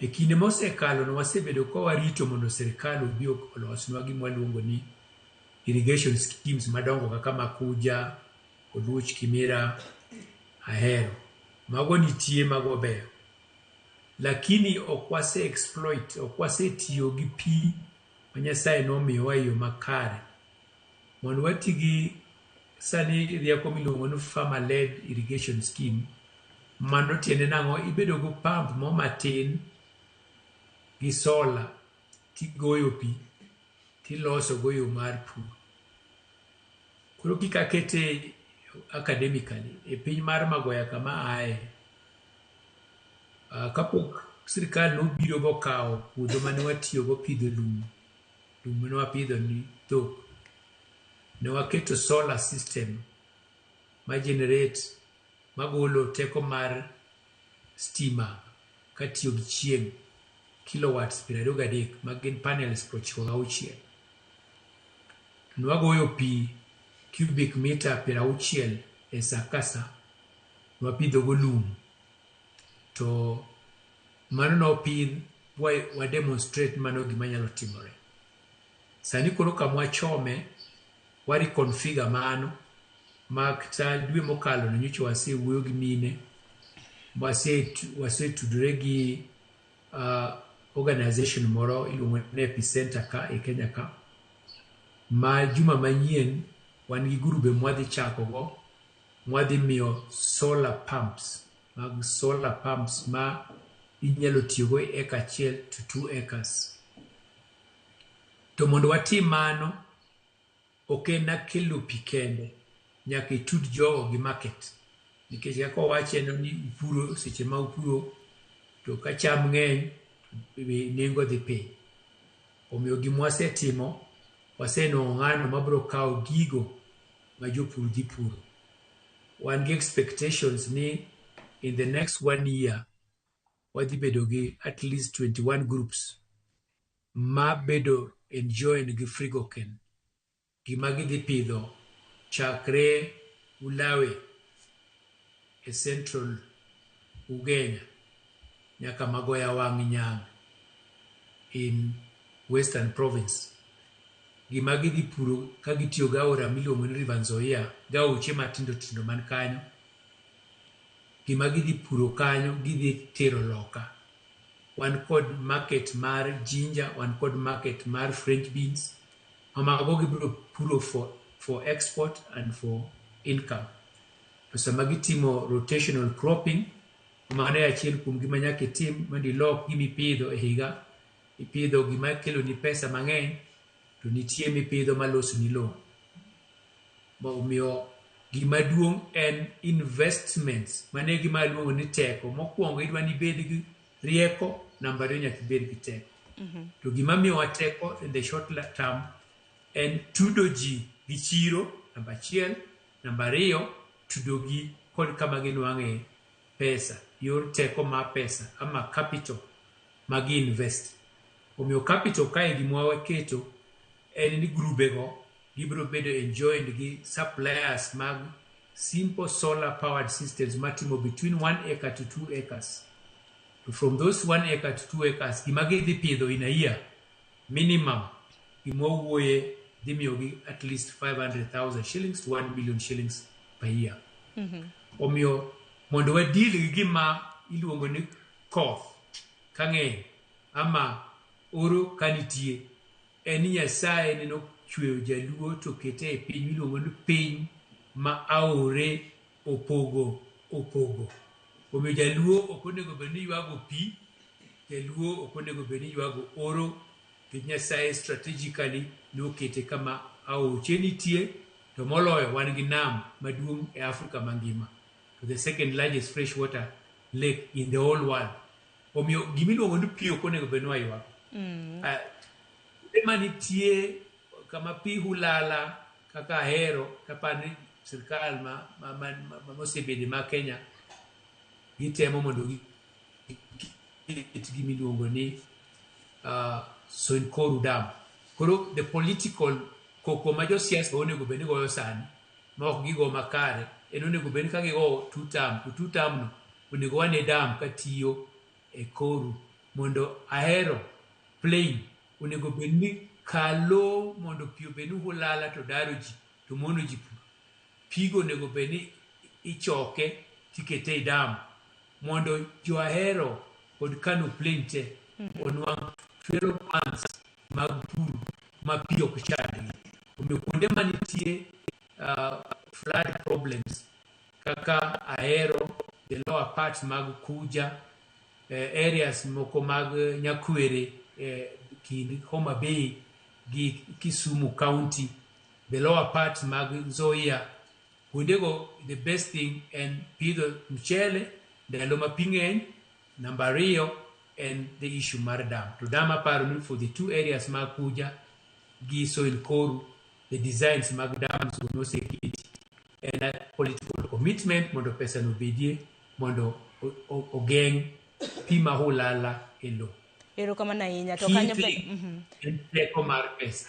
E kinde mosekalo no wasebedo ka warito mondo sirkal obi olosnwa gima waluongo ni irrigation schemes madongo kaka Makuja, Oluoch Kimira, Ahero. Mago nitie, mago beyo. Lakini ok wase exploit, ok wasetiyo gi pi ma Nyasaye nomiyowa e yo makare. Mondo wati gi sani rieko miluongo ni farmer led irrigation scheme. Mano tiende nang'o? Ibedo gi pump mo matin gi solar tigoyo pi tiloso go yo mar pur. Koro kik akete academically e piny mar Magoya kama aye, kapok sirkal nobiro bokawo puodho mane watiyogo pidho lum, lum mane wapidho ni dhok, ne waketo solar system ma generate magolo teko mar stima katiyo gi chieng' kilowatts 23 ma gin panels 96. Ne wagoyo pi cubic meter 60 e sa ka sa, wapidho go lum. To mano nopidh wa demonstrate mano gima nyalo timore. Sani koro kama wachome, wa reconfigure mano ma kata dwe mokalo no nyocha wasewuoyo gi mine, wasetudore gi organization moro iluongo ni Epicenter ka e Kenya ka, ma juma manyien wan gi grube mwadhi chako go, mwadhi miyo solar pumps, mag solar pumps ma inyalo tiyogo e eka achiel to 2 acres. To mondo watim mano, ok en kelo pi kende, nyaka itud jogo gi market. Nikech kaka owache ni upuro seche ma upuro to ka cham ng'eny nengo dhi piny. Omiyo gima wasetimo, wasenwang'o ng'ano mabiro kawo gigo ma jopur dhi puro. Wan gi expectations ni in the next one year wadhi bedo gi at least 21 groups ma bedo enjoined gi Frigoken. Gima gidhi pidho chakre Ulawe e Central Ugenya nyaka Magoya wang' Nyang' in Western Province. Gima gidhi puro ka gitiyo gi aora miluongo ni River Nzoia gi aoche matindo tindo man kanyo. Gima gidhi puro kanyo gidhi tero loka. Wan kod market mar ginger, wan kod market mar French beans. Mago gibiro puro for export and for income. To sama gitimo rotational cropping, mano e achiel kuom gima nyaka itim mondo ilok gima ipidho e higa. Ipidho gima keloni pesa mang'eny, to nitie mipidho malosoni lowo. Omiyo gima duong' en investments. Mano e gima aluongo ni teko. Mokwongo idwa ni ibed gi rieko, namba ariyo nyaka ibed gi teko. To gima miyowa teko in the short term en tudo ji gi chiro, namba achiel. Namba ariyo, tudo gi kod kama ginwang'e pesa, yor teko mar pesa ama capital ma gi invest. Omiyo capital kae gima waketo en ni grube go gibiro bedo enjoined gi suppliers mag simple solar powered systems matimo between 1 acre to 2 acres. To from those 1 acre to 2 acres, gima gidhi pidho in a year, minimum, gima wawuoye dhi miyogi at least 500,000 shillings to 1 million shillings per year. Omiyo mondo wadeal gi gima iluongo ni koth ka ng'eny ama oro ka nitie, en ni Nyasaye neno chweyo jaluo to kete e piny miluongo ni piny ma aore opogo opogo. Omiyo jaluo ok onego bed ni ywago pi, jaluo ok onego bed ni ywago oro, nikech Nyasaye strategically nokete kama aoche nitie, to moloyo wan gi nam maduong' e Afrika mangima. To the second largest freshwater lake in the whole world. Omiyo gimiluongo ni pi ok onego bed ni waywago. Kuonde manitie kama pi hulala kaka Ahero, taparo ni sirkal ma mosebede ma Kenya gitemo mondo giket gimiluongo ni Soin Koru Dam. Koro the political koko ma josiasa onego bed ni goyo sani ma ok gigo makare en onego bed ni ka gigo two term to two term no onego wane dam katiyo e Koru mondo Ahero plain onego bed ni kalo mondo pi obed ni hulala to daro ji to mono ji pur. Pigo onego bed ni ichoke tikete e dam mondo jo Ahero kod Kano Plain te onwang' 12 months mag pur ma pi ok chandgi. Omiyo kuonde manitie flood problems kaka Ahero, the lower parts mag Kuja, areas moko mag Nyakwere kind Homa Bay gi Kisumu County, the lower parts mag Nzoia, kuondego the best thing en pidho mchele ndalo ma pi ng'eny. Namba ariyo en the issue mar dam. To dam aparo ni for the two areas mag Kuja gi Soin Koru, the designs mag dams go noseketi. En a political commitment mondo pesa no obedie mondo ogeng' pi ma hulala e lowo. Erokamano ahinya. To Key kanyo be, thing en teko mar pesa.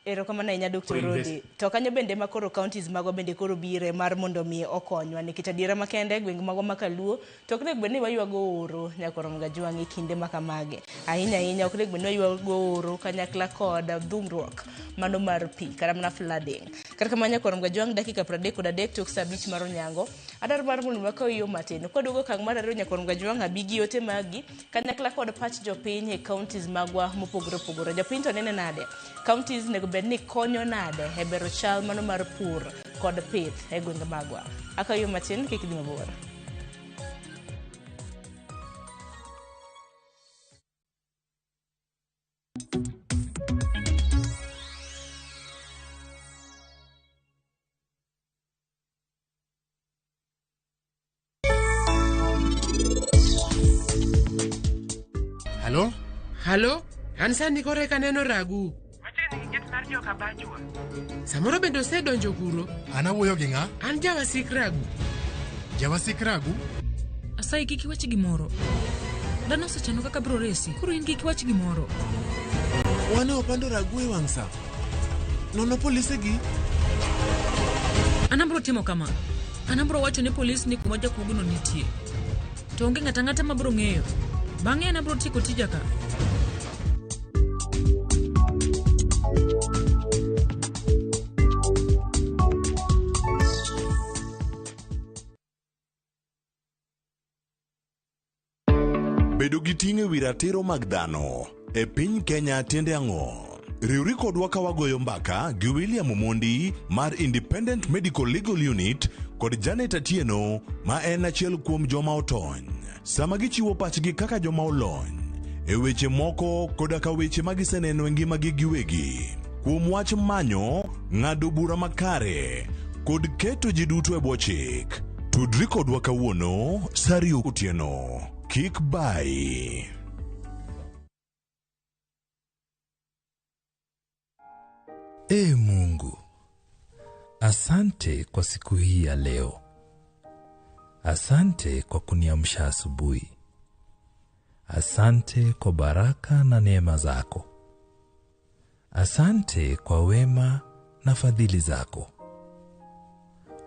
Erokamano ahinya Dr. For Rodi. investment. To kanyo bende ma koro counties magwa bende koro bire mar mondo mi okonywa nikech adiera makende gwenge magwa ma kaluo to ok onego bed ni waywago oro nyakoro Gajwang' e kinde ma kamagi. Ahinya ahinya ok onego bed ni waywago oro kanyakla kod dhungruok mano mar pi kata mana flooding. Kata kamano nyakoro Gajwang' dakika 33 tok saa 5 mar onyango adwaro mar mondo wakaw yo matin. Kwaduogo okang' mar ariyo nyakoro Gajwang' abi gi ote magi kanyakla kod pach jopiny e counties magwa mopogore opogore. Jopiny to nene nade? Counties onego bed ni konyo nade e bero chal mano mar pur kod pith e gwenge magwa. Akaw yo matin kik idhi mabor. Halo? Halo? An sani koro eka aneno ragu. Machiegni gi get mar joka Bajwa. Samoro bende osedonjo kuro. An awuoyo gi ng'a? An jawasik ragu. Jawasik ragu? Asayi kik iwach gimoro. Dhano osechano kaka biro resi. Koro in kik iwach gimoro. Wane opando ragu e wang' sa. Nono polise gi. An abiro timo kama. An abiro wacho ne polis ni kuma jakuogno nitie. To onge ng'ato ang'ata ma biro ng'eyo. Bang'e an abiro tieko tija ka. Bedo gi ting' e wi ratiro mag dhano e piny Kenya tiende ang'o? Riwri kodwa ka wagoyo mbaka gi William Omondi mar Independent Medical Legal Unit kod Janet Atieno ma en achiel kuom joma otony. Sama gichiwo pachgi kaka joma olony e weche moko koda ka weche ma giseneno e ngimagi giwegi kuom wach manyo ng'ado bura makare kod keto ji duto e bwo chik. Tudri kodwa kawuono sa ariyo otieno. Kik bayi. Ee Mungu, asante kwa siku hii ya leo. Asante kwa kuniamsha asubuhi. Asante kwa baraka na neema zako. Asante kwa wema na fadhili zako.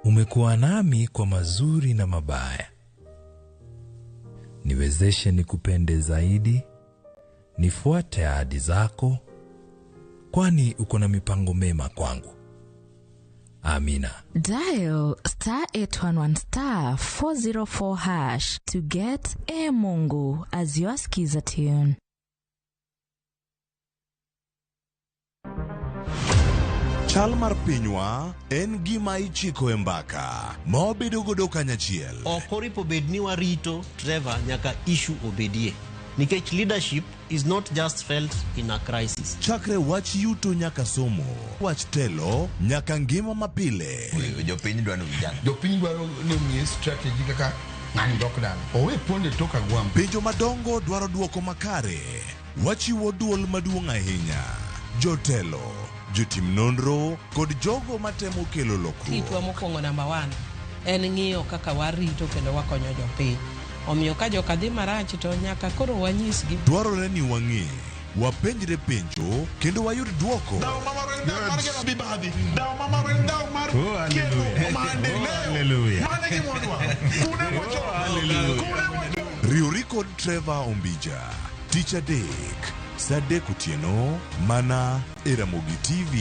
Umekuwa nami kwa mazuri na mabaya. Niwezeshe nikupende zaidi, nifuate ahadi zako, kwani uko na mipango mema kwangu. Amina. Dial star 811 star 404 hash to get E Mungu as your skiza tune. Chal mar pinywa en gima ichiko e mbaka ma wabedo godo kanyachiel. Ok oripo bed ni warito Trevor nyaka issue obedie. Nikech leadership is not just felt in a crisis. Chakre wach yuto nyaka somo, wach telo nyaka ngima mapile. Jopiny dwaro vijana. Jopiny dwaro ni omiye strategy kaka ng'ani dok dala. Owe ponde tok agwambo. Penjo madongo dwaro duoko makare. Wachiwo duol maduong' ahinya. Jotelo, jotim nonro kod jogo matemo kelo lokruok. Tijwa mokwongo namba 1 en ng'iyo kaka warito kendo wakonyo jopiny. Omiyo ka joka dhi marach to nyaka koro wanyisgi. Dwarore ni wang'e, wapenjre penjo kendo wayud duoko. Riwri kod Trevor Ombija, tich adek, saa adek otieno, mana e Ramogi TV.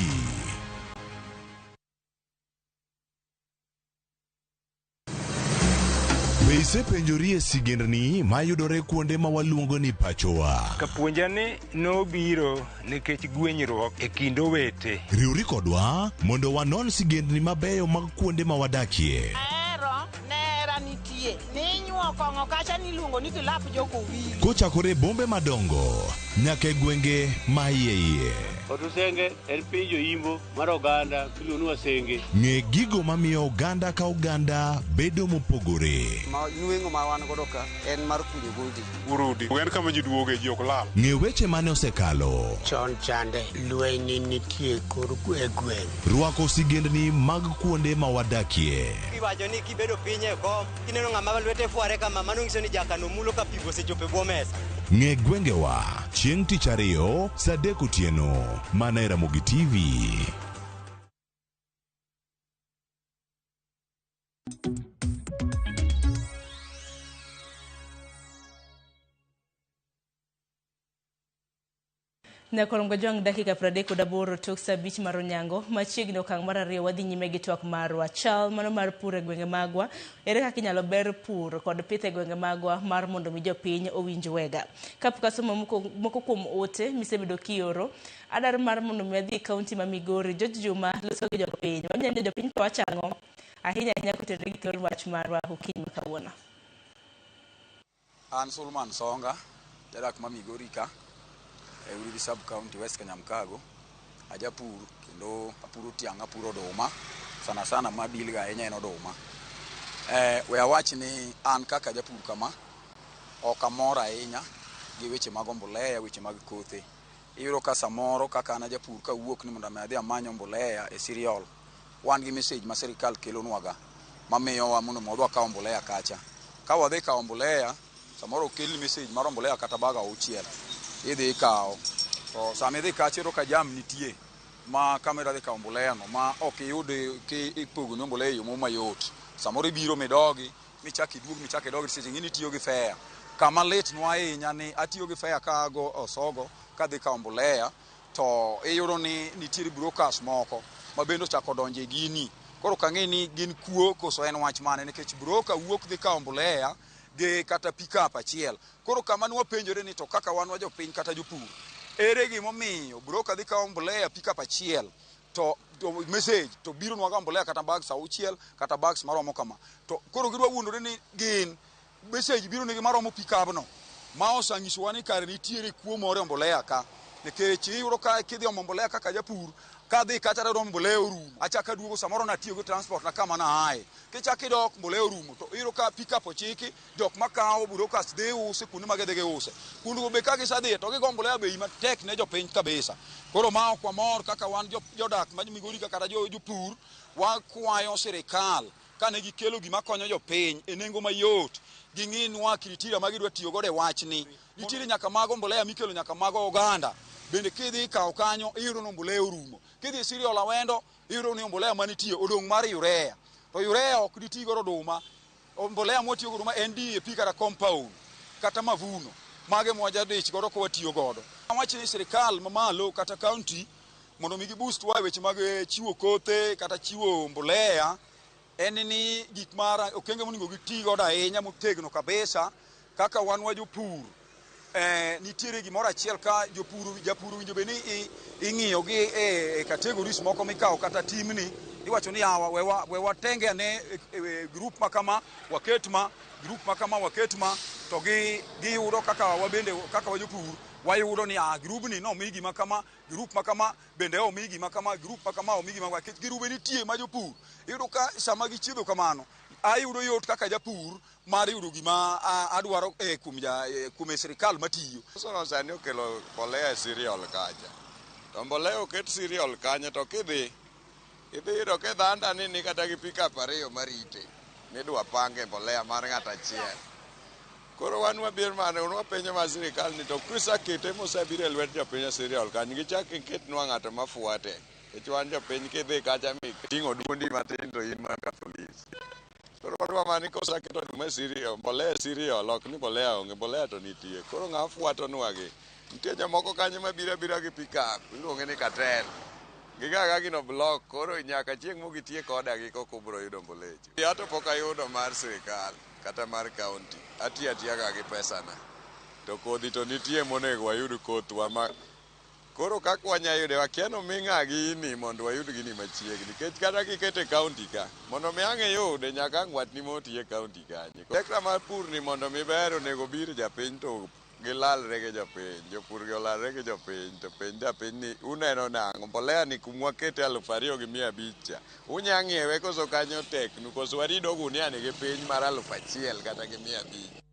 Be isepenjori e sigendni mayudore kuonde ma waluongo ni pachowa? Kapuonja ni nobiro nikech gwenyruok e kind owete. Riwri kodwa mondo wanon sigendni mabeyo mag kuonde ma wadakie. Ahero nera nitie ninyuo kong'o kacha niluongo ni kilap jokowili. Kochakore e bombe madongo nyaka e gwenge ma iye iye. Otusenge en piny joimbo mar oganda miluongo ni Wasenge. Ng'e gigo mamiyo oganda ka oganda bedo mopogore. Ma nweng'o ma wan godo ka en mar kunyo goldi. Urudi. En kama ji duoge ji ok lal. Ng'e weche mane osekalo. Chon chande lweny nitie kor e gweng'. Rwako sigendni mag kuonde ma wadakie. Iwacho ni kibedo piny e kom kineno ng'ama lwete fware kama mano nyiso ni jakano mulo ka pi osechopo e bwo mesa. Ng'e gwengewa chieng' tich ariyo saa adek otieno mana e Ramogi TV. Nyakorongo Jwang' dakika 38 tok saa 5 mar onyango machiegni okang' mar ariyo wadhi nyime gi twak marwa chal mano mar pur e gwenge magwa. Ere kaka inyalo ber pur kod pith e gwenge magwa mar mondo mi jopiny owinj wega. Kapok asomo moko kuom ote misebedo kioro, adar mar mondo mi adhi e kaunti ma Migori. George Juma loso gi jopiny. Wanyalo jopiny to wacho ang'o? Ahinya ahinya kotenore gi thor wach marwa okinyi ma kawuono. An Sulman Songa, jadak ma Migori ka. e Uriri Sub County, West Kanyamkago. Ajapur kendo apuro tiang', apuro oduma. Sana sana ma deal ga ahinya en oduma. We awach ni an kaka japur kama, ok amor ahinya gi weche mag ombolea, weche mag kothe. Iyudo ka samoro kaka an ajapur kawuok ni mondo mi adhi amany ombolea e cereal, wan gi message ma sirikal kelonwaga mamiyowa mondo mi wadhi wakaw mbolea kacha. Ka wadhi kawo mbolea, samoro okelni message mar mbolea kata bag 6, idhi ikawo. To sama idhi kacha iyudo ka jam nitie ma kama idwa dhi kawo mbolea no ma ok iyud kipogoni mbolea e yo moro mayot. Samoro ibiro midogi, michak iduog michak idogi seche ng'eni itiyo gi fare. Kama litnwa ahinya ni atiyo gi fare ka ago Osogo kadhi kawo mbolea to iyudo ni nitiere brokers moko ma bende ochako donjo e gini. Koro ok ang'e ni gin kuo koso en wach mane nikech broker wuok dhi kawo mbolea gi kata pickup achiel. Koro kama ne wapenjore ni to kaka wan wa jopiny kata jopur, ere gimomiyo broker dhi kawo mbolea pickup achiel to message to biro nwa ga mbolea kata bags 6 kata bags maromo kama. To koro gidwa wuondore ni gin message biro nigi maromo pickup no. Ma osanyisowa ni kare nitiere kuo moro e mbolea ka. Nikech iyudo ka kidhi omo mbolea kaka japur, kadhi kacha tayudo mbolea orumo. Achako aduogo samoro natiyo gi transport na kama naaye. Kichako idok mbolea orumo to iyudo ka pickup ochiki, jok makawo brokers dhi use kuonde ma gidhi giuse. Kuondego be ka gisedhiye to gigo mbolea bei matek ne jopiny kabisa. Koro ma ok wamor kaka wan jodak ma Migori ka kata jopur, wakwayo sirikal kane gikelo gima konyo jopiny e nengo mayot, ging'inwa criteria ma gidwa tiyo godo e wachni. Nitiere nyaka mago mbolea mikelo nyaka mago oganda. Bende kidhi ikawo kanyo iyudo ni mbolea orumo. Kidhi e cereal Awendo iyudo ni mbolea manitie odong' mar urea. To urea ok diti godo oduma. Mbolea mwatiyo godo oduma en DAP kata compound kata mavuno. Mage mwajadich godo ka watiyo godo. Awach ni sirikal mamalo kata county mondo mi giboost wa e weche mag chiwo kothe kata chiwo mbolea en ni gik mar okenge monego giti godo ahinya motegno kabisa kaka wan wa jopur. Nitiere gimoro achiel ka jopur, japur owinjo bed ni ing'iyo gi e categories moko mikawo kata timni iwacho ni yawa we watenge ane e group ma kama waket ma group ma kama waket ma to giyudo kaka wabende kaka wa jopur wayudo ni grubni nomi gima kama, group ma kama bende omi gima kama, group ma kama omi gima kama. Nikech grube nitie ma jopur iyudo ka sama gichiedho kamano ayudo yot kaka japur mar yudo gima adwaro kuom e sirikal matiyo. Sono sani okelo mbolea e cereal kacha. To mbolea oket cereal kanyo to kidhi idhi yudo ka dhanda ni kata gi pickup 2 marite midwa pange mbolea mar ng'ato achiel. Koro wan wabiro mana wapenjo ma sirikal ni to kisekete mosebiro e lwet jopiny e cereal kanyo gichak giketnwa ng'ato mafuate. Nikech wan jopiny kidhi kacha miting'o duondi matin to in mana ka polis. Koro wadwa mana ni koseketo oduma e cereal, mbolea e cereal, ok ni mbolea onge, mbolea to nitie. Koro ng'a fuatonwa gi? Nitie jomoko kanyo mabiro abira gi pickup, iluonge ni cartel. Giga gino block, koro nyaka chieng' mogitiek oda gi koka ubiro yudo mbolecho. Ya to pok ayudo mar sirikal kata mar county, atiyo atiya ga gi pesana. To kodhi to nitie monego wayud kothwa ma koro kaka wanya yude wakia ni omi ng'a gini mondo wayud gini machiegni. Nikech kata kikete e county ka, mondo mi ang' iyude nyaka ang' watni moti e county kanyo. Sekta mar pur ni mondo mi ber onego bir japiny to gilalre gi jopiny, jopur gi olalre gi jopiny, to penj japiny ni uneno nang'o, mbolea ni kumwa kete 2500 cha, unya ng'iewe koso kanyo teknu, koso warid ogunia ni gi piny mar 1000 kata gi 500.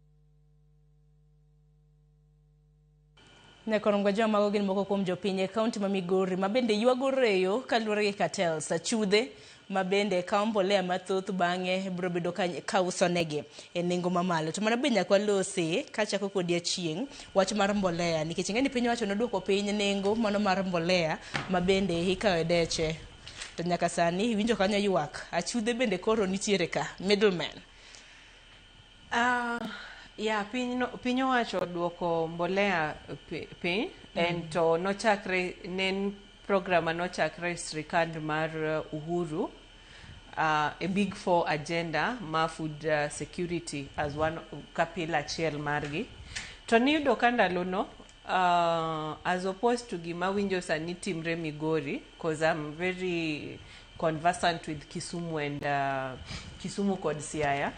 Nyakorom Gajwa, mago gin moko kuom jopiny e kaunti ma Migori ma bende ywago reyo kaluwore gi cartels achudhe ma bende kawo mbolea mathoth bang'e biro bedo ka usonegi e nengo mamalo. To mano be nyaka walose kachako kodi achieng' wach mar mbolea nikech ing'e ni piny owacho noduoko piny nengo mano mar mbolea ma bende ikawo e deche. To nyaka sani iwinjo kanyo ywak achudhe bende koro nitiere ka middlemen. Ya piny owacho duoko mbolea piny en to nochakre ne program manochakre sirikal mar Uhuru, a big four agenda ma food security as one kapila achiel margi. To niyudo ka ndalono as opposed to gima winjo sani timre Migori, cause I'm very conversant with Kisumu and Kisumu kod Siaya.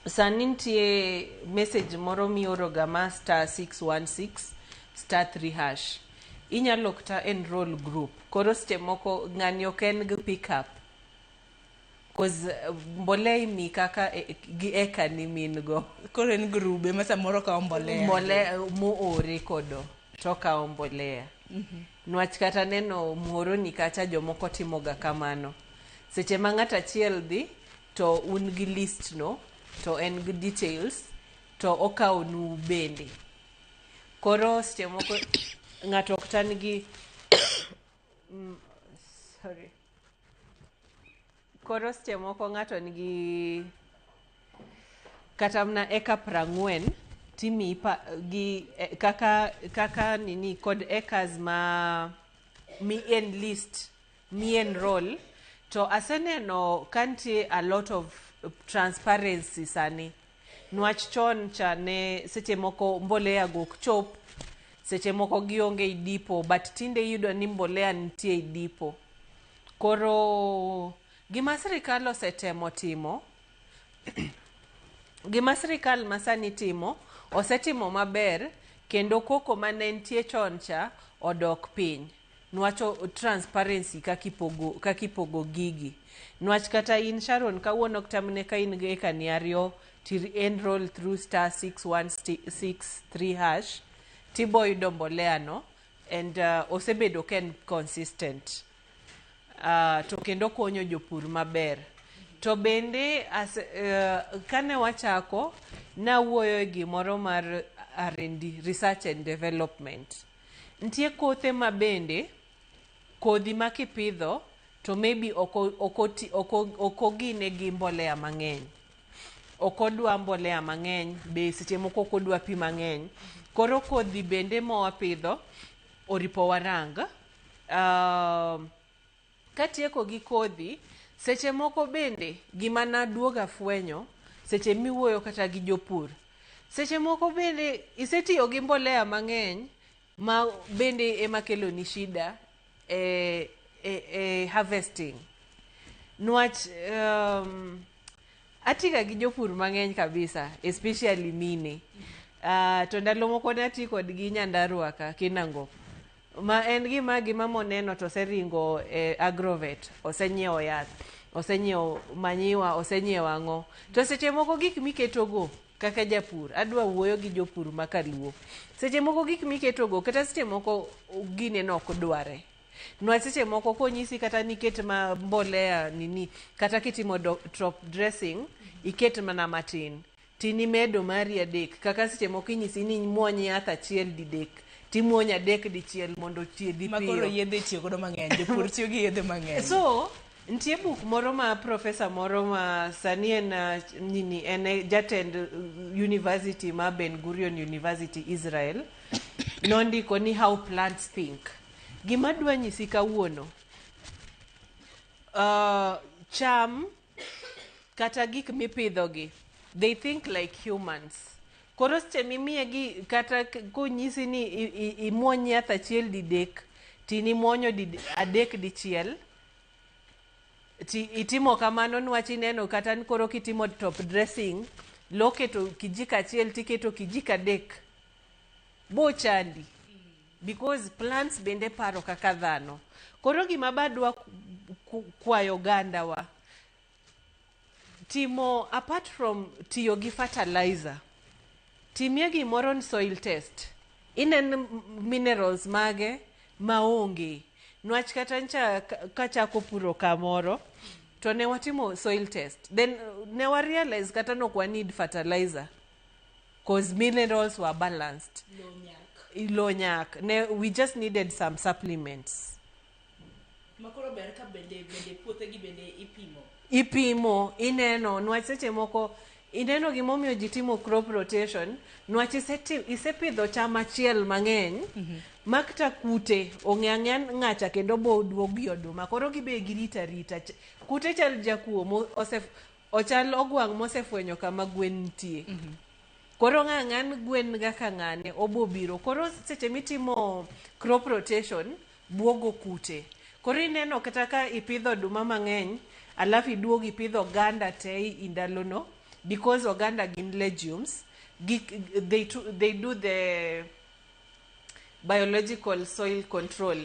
Sani nitie message moro mioro ga ma star 616 star 3 hash. Inyalo kata enroll group. Koro seche moko ng'ani ok en gi pickup. Cause mbolea imi kaka gi eka ni min go. Koro en grube ma samoro kawo mbolea. Mbolea moore kodo to okawo mbolea. Nwach kata neno Muhoroni kacha jomoko timoga kamano. Seche ma ng'ato achiel dhi to un gi list no to en gi details to okawo nu bende. Koro seche moko ng'ato ok tan gi sorry. Koro seche moko ng'ato nigi kata mana eka 40 timiyi pa, gi kaka nini kod acres ma mi enlist mi enroll to aseneno ka nitie a lot of transparency sani. Nwach chon cha ne seche moko mbolea go ok chop, seche moko gionge e depot, but tinde iyudo ni mbolea nitie e depot. Koro gima sirikal osetemo timo, gima sirikal masani timo, osetimo maber kendo koko mane nitie chon cha odok piny. Nwach transparency kaka ipogo gigi. Nwach kata in Sharon kawuono kata mana ka in gi eka ni 2 ti enroll through star 6163 hash tibo yudo mbolea no and osebedo ka en consistent. To kendo konyo jopur maber. To bende kane wachako nawuoyo e gimoro mar R&D, research and development. Nitie kothe ma bende kodhi ma kipidho to maybe ok ogine gi mbolea mang'eny. Ok odwa mbolea mang'eny be seche moko ok odwa pi mang'eny. Koro kodhi bende ma wapidho oripo warang. Katieko gi kodhi, seche moko bende gima naduogo afwenyo seche miwuoyo kata gi jopur. Seche moko bende isetiyo gi mbolea mang'eny ma bende ema keloni shida e harvesting. Nwach atiga gi jopur mang'eny kabisa, especially mine. To ndalo moko nati kodgi Nyandarua ka, Kinangop. Ma en gima moneno to oseringo e agrovet, osenyiewo yath, osenyiewo manyiwa, osenyiewo ang'o. To seche moko gik miketogo kaka japur, adwa wuoyo gi jopur ma kaluo. Seche moko gik miketogo, kata seche moko gineno ok dware. Nwach seche moko konyisi kata ni iket ma mbolea nini, kata kitimo top dressing, iket mana matin. Tinimedo mari adek, kaka seche moko inyisi ni muony yath achiel didek, timuonyo adek dichiel mondo ochiedhi Ma koro piyo. yedhe itiyo godo mang'eny, jopur tiyo gi yedhe mang'eny. So, nitie buk moro ma professor moro ma sani en nini en e jatend university ma Ben Gurion University Israel nondiko ni How Plants Think. Gima adwa nyisi kawuono, cham kata gik mipidhogi, they think like humans. Koro seche mimiyegi kata konyisi ni imuony yath achiel didek, tinimuonyo adek dichiel, ti itimo kamano niwach ineno kata ni koro kitimo top dressing, lo keto kijiko achiel tiketo kijiko adek, bochandi. Because plants bende paro kaka dhano. Koro gima badwa kwayo ogandawa, timo apart from tiyo gi fertilizer, timie gimoro ni soil test. Inen minerals mage maonge. Nwach kata ncha kachako puro kamoro, to ne watimo soil test. Then ne wa realize kata nok wa need fertilizer. Cause minerals were balanced. Lo nyak. Ne, we just needed some supplements. Makoro ber ka bende puothegi bende ipimo. Ipimo, ineno, nwach seche moko ineno gimomiyo ji timo crop rotation, nwach isepidho cham achiel mang'eny, ma kata kute ong'e ang'eya ng'acha kendo bo duogi oduma. Koro gibe girita arita. Kute chal jakuo ochal ogwang' mosefwenyo kama gwen nitie. Koro ng'a ng'an gwen kaka ng'ane obo biro. Koro seche mitimo crop rotation, buogo kute. Koro ineno kata ka ipidho oduma mang'eny, alafu iduogo ipidho oganda te i ndalono, because oganda gin legumes, they do the Biological soil control.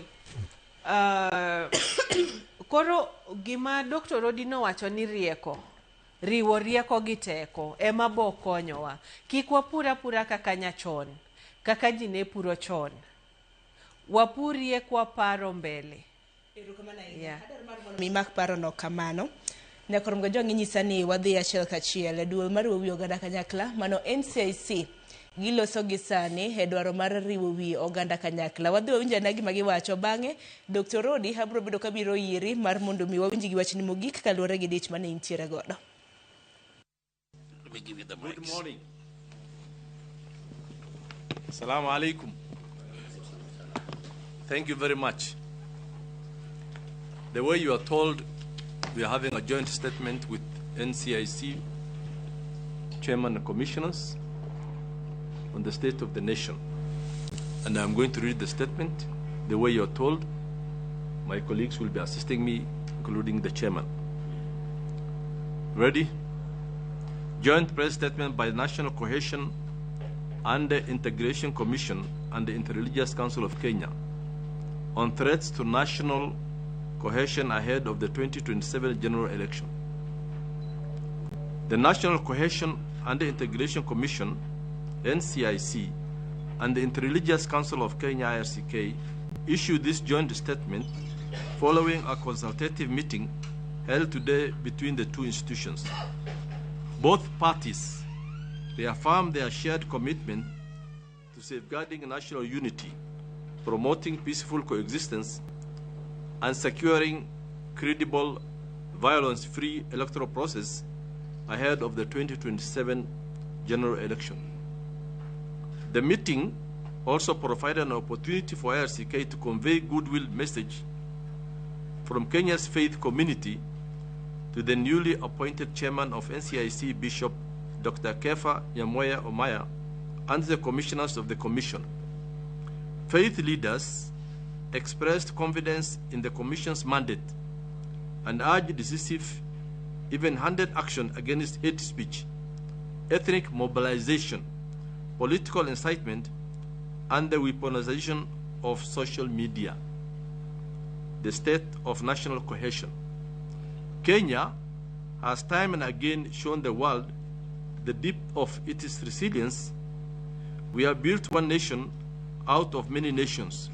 Koro gima Dr. Odi nowacho ni rieko, riwo rieko gi teko ema bo konyowa. Kik wapur apura kaka nyachon, kaka ji ne puro chon. Wapurie kwaparo mbele. Yeah. Mimak parono kamano. Nyakor Mgajwang' inyisa ni wadhi achiel kachiel e duol mar riwo wi oganda kanyakla mano NCIC giloso gi sani e dwaro mar riwo wi oganda kanyakla. Wadhi wawinj ane gima giwacho bang'e Dr. Rodi abiro bedo kabiro iri mar mondo mi wawinj gi wachni mogik kaluwore gi dich mane intiere godo. Let me give you the mics. Good morning. Assalamu alaikum. Thank you very much. The way you are told, we are having a joint statement with NCIC, chairman and commissioners, on the state of the nation. And I'm going to read the statement the way you are told. My colleagues will be assisting me, including the chairman. Ready? Joint press statement by the National Cohesion and the Integration Commission and the Interreligious Council of Kenya on threats to national cohesion ahead of the 2027 general election. The National Cohesion and the Integration Commission, NCIC, and the Interreligious Council of Kenya, IRCK, issued this joint statement following a consultative meeting held today between the two institutions. Both parties reaffirmed their shared commitment to safeguarding national unity, promoting peaceful coexistence, and securing credible, violence-free electoral process ahead of the 2027 general election. The meeting also provided an opportunity for IRCK to convey goodwill message from Kenya's faith community to the newly appointed chairman of NCIC, Bishop Dr. Kefa Nyamoya Omaya, and the commissioners of the commission. Faith leaders expressed confidence in the commission's mandate and urged decisive, even-handed action against hate speech, ethnic mobilization, political incitement, and the weaponization of social media. The state of national cohesion. Kenya has time and again shown the world the depth of its resilience. We have built one nation out of many nations,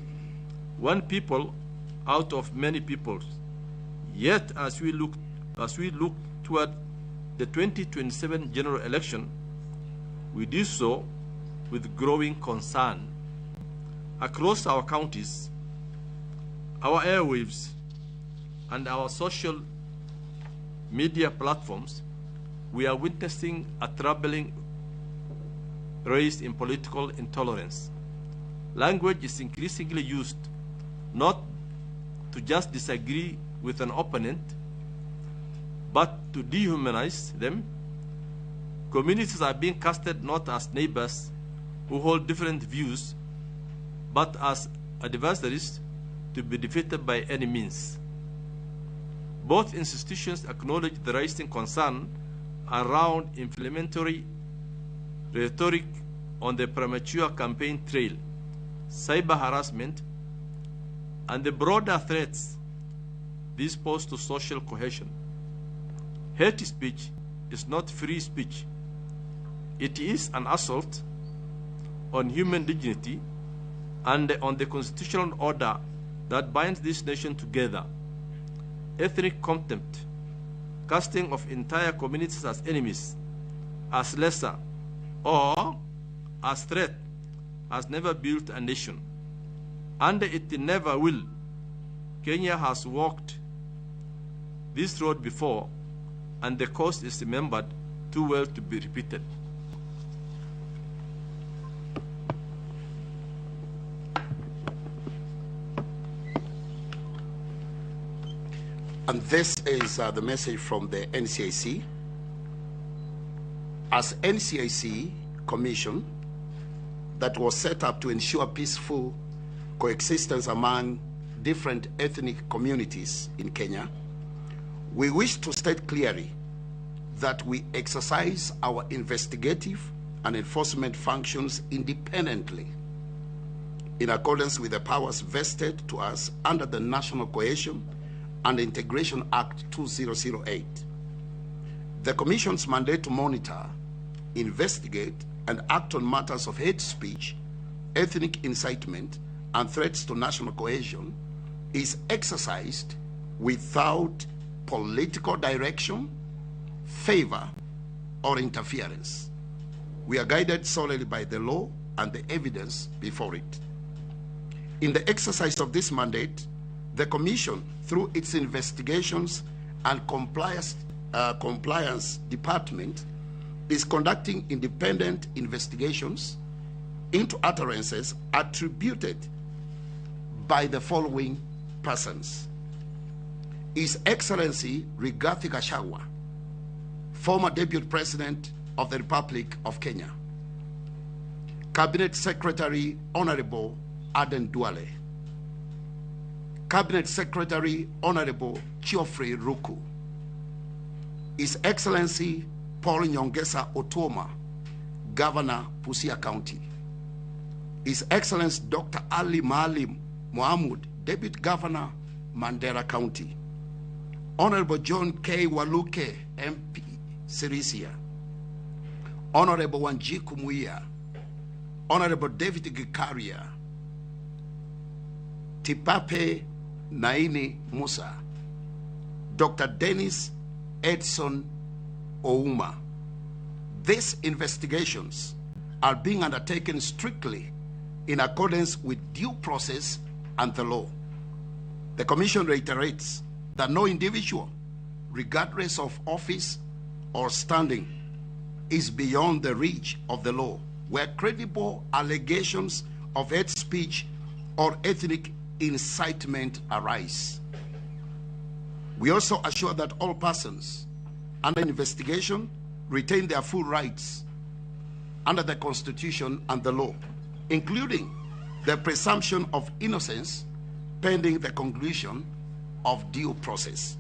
one people out of many peoples. Yet, as we look toward the 2027 general election, we do so with growing concern. Across our counties, our airwaves, and our social media platforms, we are witnessing a troubling rise in political intolerance. Language is increasingly used not to just disagree with an opponent, but to dehumanize them. Communities are being casted not as neighbors who hold different views, but as adversaries to be defeated by any means. Both institutions acknowledge the rising concern around inflammatory rhetoric on the premature campaign trail, cyber harassment, and the broader threats this pose to social cohesion. Hate speech is not free speech. It is an assault on human dignity and on the constitutional order that binds this nation together. Ethnic contempt, casting of entire communities as enemies, as lesser, or as threat, has never built a nation. And it never will. Kenya has walked this road before, and the cost is remembered too well to be repeated. And this is the message from the NCIC. As NCIC Commission that was set up to ensure peaceful coexistence among different ethnic communities in Kenya, we wish to state clearly that we exercise our investigative and enforcement functions independently. in accordance with the powers vested to us under the National Cohesion and Integration Act 2008. The Commission's mandate to monitor, investigate, and act on matters of hate speech, ethnic incitement, and threats to national cohesion is exercised without political direction, favor, or interference. We are guided solely by the law and the evidence before it. In the exercise of this mandate, the Commission, through its investigations and compliance department, is conducting independent investigations into utterances attributed by the following persons: His Excellency Rigathi Gachagua, former Deputy President of the Republic of Kenya, Cabinet Secretary Honorable Aden Duale, Cabinet Secretary Honorable Geoffrey Ruku, His Excellency Paul Nyongesa Otuoma, Governor Busia County, His Excellency Dr. Ali Maalim Mohamud, Deputy Governor, Mandera County, Honorable John K. Waluke, MP, Sirisia, Honorable Wanjiku Muia, Honorable David Gikaria, Tipape Naini Musa, Dr. Dennis Edson Ouma. These investigations are being undertaken strictly in accordance with due process and the law. The Commission reiterates that no individual, regardless of office or standing, is beyond the reach of the law, where credible allegations of hate speech or ethnic incitement arise. We also assure that all persons under investigation retain their full rights under the Constitution and the law, including the presumption of innocence pending the conclusion of due process.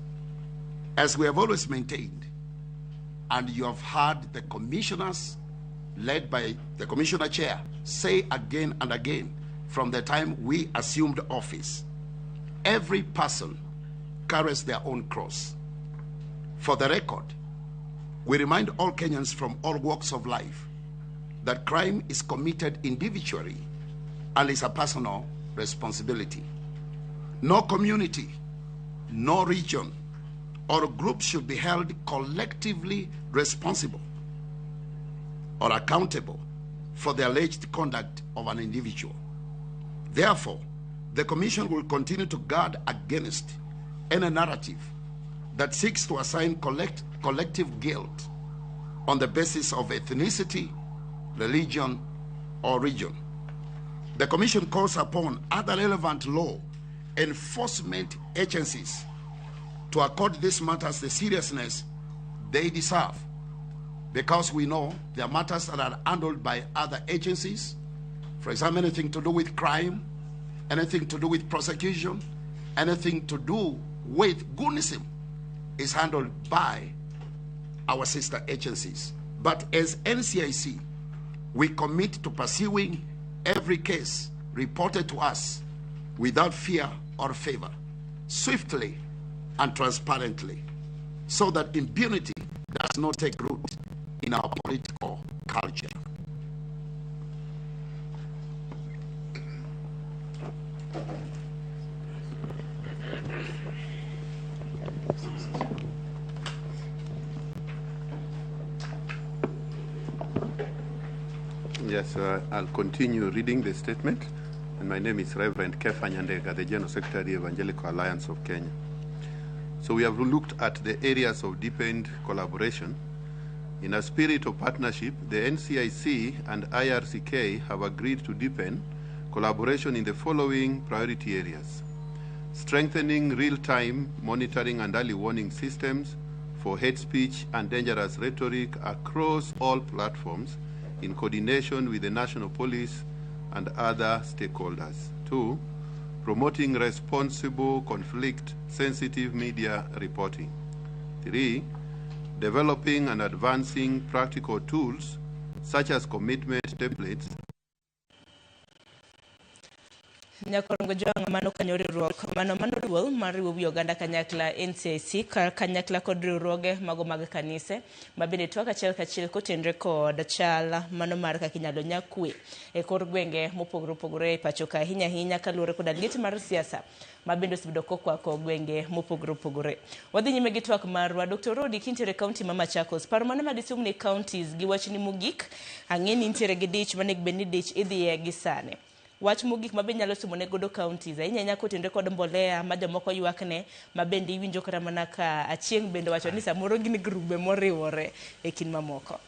As we have always maintained, and you have heard the commissioners led by the commissioner chair say again and again from the time we assumed office, every person carries their own cross. For the record, we remind all Kenyans from all walks of life that crime is committed individually and is a personal responsibility. No community, no region, or group should be held collectively responsible or accountable for the alleged conduct of an individual. Therefore, the Commission will continue to guard against any narrative that seeks to assign collective guilt on the basis of ethnicity, religion, or region. The Commission calls upon other relevant law enforcement agencies to accord these matters the seriousness they deserve, because we know there are matters that are handled by other agencies. For example, anything to do with crime, anything to do with prosecution, anything to do with goonism is handled by our sister agencies. But as NCIC, we commit to pursuing every case reported to us without fear or favor, swiftly and transparently, so that impunity does not take root in our political culture. Yes, I'll continue reading the statement. And my name is Reverend Kefa Nyandega, the General Secretary, Evangelical Alliance of Kenya. So we have looked at the areas of deepened collaboration. In a spirit of partnership, the NCIC and IRCK have agreed to deepen collaboration in the following priority areas: strengthening real-time monitoring and early warning systems for hate speech and dangerous rhetoric across all platforms in coordination with the National Police and other stakeholders. 2, promoting responsible, conflict-sensitive media reporting. 3, developing and advancing practical tools such as commitment templates. Nyakorongo Jwang' mano kanyo riwruok mano mano duol mar riwo wi oganda kanyakla NCIC kanyakla kod riwruoge mago mag kanise ma bende twak achiel kachiel kotenre kod chal mano mar kaka inyalo nya kwe e kor gwenge mopogore opogore e pacho ka, ahinya ahinya kaluwore koda liet mar siasa ma bende osebedo kokwako gwenge mopogore opogore. Wadhi nyime gi twak marwa. Dr. Rodi, kintiere e kaunti ma Machakos, paro mane ma disum ne counties gi wachni mogik? Ang'e ni intiere gi dich manego bed ni dich idhiye gi sani. Wach mogik ma be nyalo sumo ne godo counties ahinya ahinya kotenore kod mbolea ma jomoko ywak ne, ma bende iwinjo kata mana ka Achieng' bende wacho ni samoro gin grube moriwore e kind mamoko.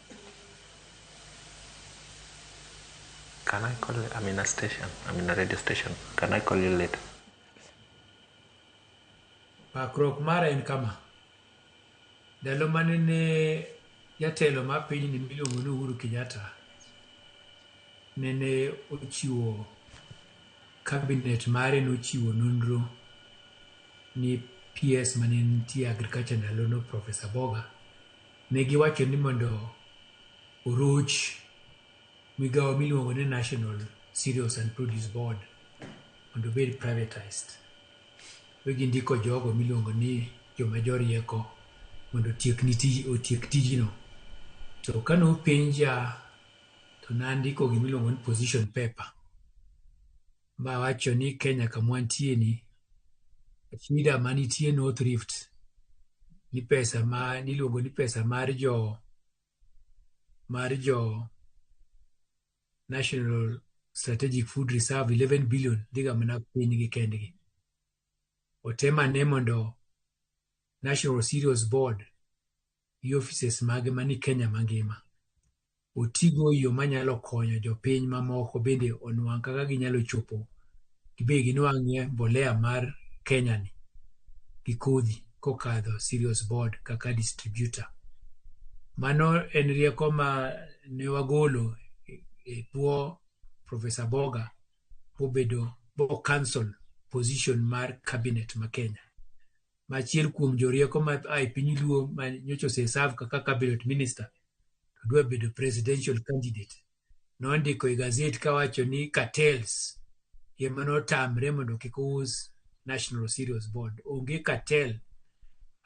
Can I call you? I'm in a station. I'm in a radio station. Can I call you later? Pakruok mara en kama. Ndalo mane ne jatelo mar pinyni miluongo ni Uhuru Kenyatta nene ochiwo cabinet mare, nochiwo nonro ni PS mane nitie agriculture ndalono, Professor Boga, ne giwacho ni mondo oroch migawo miluongo ni National Cereals and Produce Board mondo obed privatized. We gindiko jogo miluongo ni joma jorieko mondo otiek ni tij, otiek tijno. To kane openja to nandiko gimiluongo ni position paper mawacho ni Kenya kama wantie ni, shida manitie North Rift ni pesa ma niluongo ni pesa mar jo National Strategic Food Reserve 11 billion dhiga mana pinygi kendgi. Otem ane mondo National Cereals Board gi offices mage mani Kenya mangima otigo e yo manyalo konyo jopiny mamoko bende onwang' kaka ginyalo chopo gibe ginwang'ie mbolea mar Kenya ni gi kodhi kokadho Cereals Board kaka distributor. Mano en rieko ma ne wagolo e bwo Professor Boga bobedo bo cancel position mar cabinet ma Kenya. Ma achiel kuom jorieko ma a e piny Luo ma nyocha ose serve kaka cabinet minister to dwa bedo presidential candidate. Nondiko e gazet kawacho ni cartels ema notamre mondo kik us National Cereals Board. Onge cartel,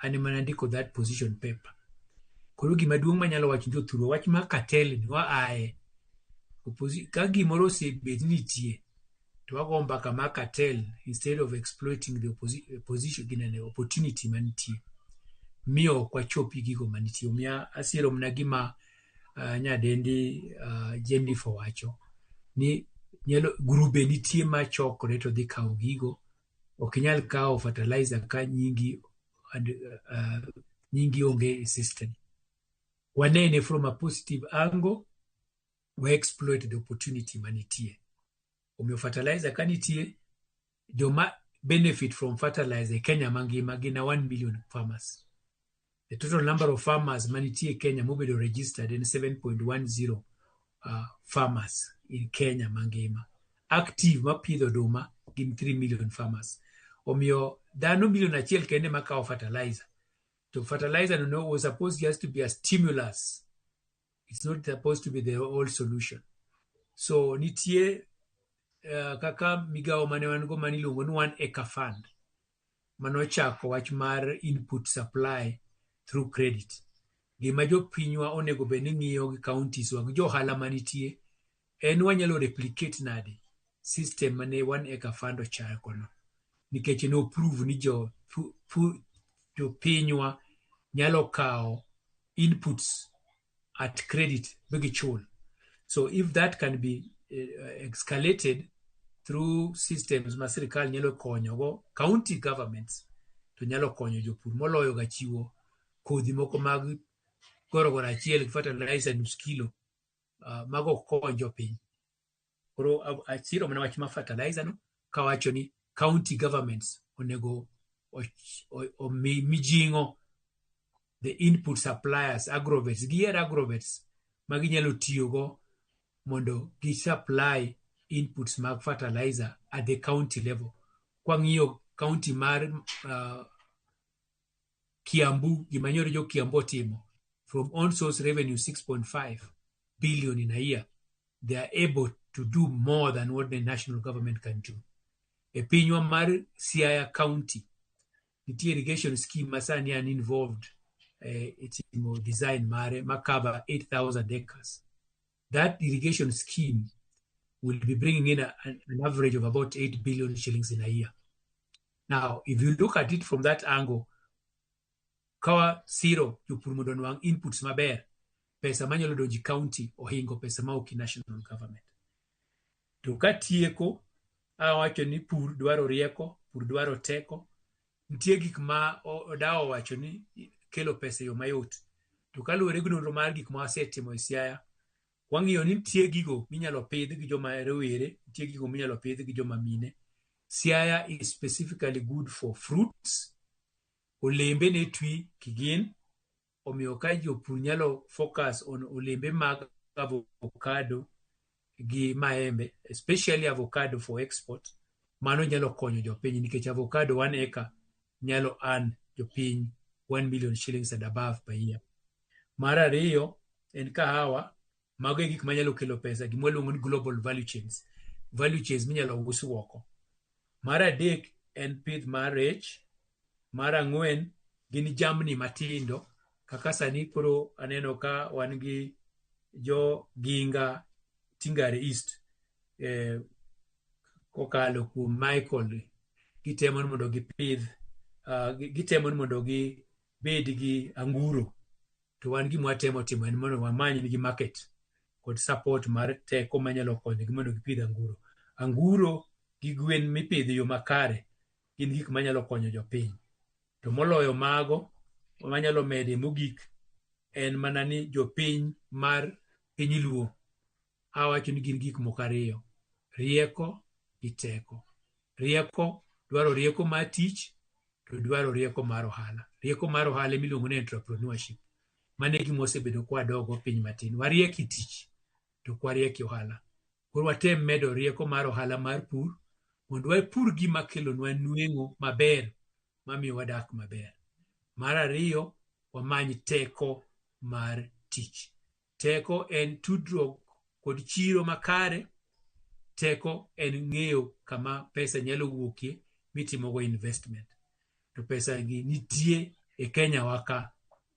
an ema nandiko that position paper. Koro gima duong' manyalo wacho ni jothurwa, wach mar cartel ni wa aye. Ka gimoro osebet ni nitie to wago mbaka mar cartel instead of exploiting the position ginene opportunity manitie miyo ok wachopi gigo manitie. Omiyo asiero mana gima nyadendi Jennifer wacho ni nyalo grube nitie machokore to dhi kawo gigo. Ok inyal kawo fertilizer ka nyingi and, nyingi onge e system. Wanene from a positive angle, we exploit the opportunity manitie. Omiyo fertilizer ka nitie, joma benefit from fertilizer e Kenya mangima gin 1 million farmers. The total number of farmers manitie e Kenya mobedo registered en 7.10 farmers in Kenya mangima. Active mapidho oduma gin 3 million farmers. Omiyo dhano milion achiel kende makawo fertilizer. To fertilizer no was supposed just to be a stimulus. It's not supposed to be the whole solution. So nitie kaka migawo mane wan go mane iluongo ni One Acre Fund manochako wach mar input supply through credit. Gima jopinywa onego bed ni ng'iyo gi counties wa gi jo ohala manitie en wanyalo replicate nade system mane One Acre Fund ochako no. Nikech no prove ni jo jopinywa nyalo kawo inputs at credit ma gichul. So if that can be escalated through systems ma sirikal nyalo konyogo county governments to nyalo konyo jopur moloyo ga chiwo kodhi moko mag gorogoro achiel gi fertilizer nus kilo, mago ok kony jopiny. Koro asiro mana wach mar fertilizer no kawacho ni county governments onego omi mijing'o the input suppliers, agrovets, giyier agrovets ma ginyalo tiyogo mondo gi supply inputs mag fertilizer at the county level. Kwang'iyo county mar Kiambu, gima nyoro jo Kiambu otimo from own source revenue 6.5 billion in a year, they are able to do more than what the national government can do. E pinywa mar Siaya County, nitie irrigation scheme ma sani an involved e timo design mare ma cover 8,000 acres. That irrigation scheme will be bringing in an average of about 8 billion shillings in a year. Now, if you look at it from that angle, kawa siro jopur mondo onwang' inputs maber, pesa manyalo donjo e county ohingo pesa mawuok e national government. To katieko, awacho ni pur dwaro rieko, pur dwaro teko. Nitie gik ma Odawo owacho ni kelo pesa e yo mayot. To kaluwore gi nonro mar gik ma wasetimo e Siaya, wang'iyo ni nitie gigo minyalo pidh gi joma rowere, nitie gigo minyalo pidh gi joma mine. Siaya is specifically good for fruits, olembe ne twi kigin, omiyo ka jopur nyalo focus on olembe mag avocado gi maembe, especially avocado for export, mano nyalo konyo jopiny nikech avocado 1 acre nyalo earn jopiny 1 million shillings and above per year. Mar ariyo en kahawa, mago e gik manyalo kelo pesa, gima waluongo ni global value chains, value chains minyalo us oko. Mar adek en pith mar rech, mar ang'wen gin jamni matindo kaka sani koro aneno ka wan gi jo Ginga Tingare East kokalo kuom Michael gitemo ni mondo gipidh gitemo ni mondo gibed gi anguro to wan gima watemo timo en mondo wamany nigi market kod support mar teko manyalo konyogi mondo gipidh anguro. Anguro gi gwen mipidho e yo makare gin gik manyalo konyo jopiny. To moloyo mago, manyalo mede mogik en mana ni jopiny mar piny luo awacho ni gin gik moko ariyo, rieko gi teko. Rieko dwaro rieko mar tich to dwaro rieko mar ohala. Rieko mar ohala emiluongo ni entrepreneurship. Mano e gima wasebedo kwadogo piny matin. Wariek e tich to ok wariek e ohala. Koro watem medo rieko mar ohala mar pur mondo wapur gima kelonwa nweng'o maber mamiyo wadak maber. Mar ariyo, wamany teko mar tich. Teko en tudruok kod chiro makare, teko en ng'eyo kama pesa nyalo wuokie mitimogo investment. To pesa gi nitie e Kenya wa ka.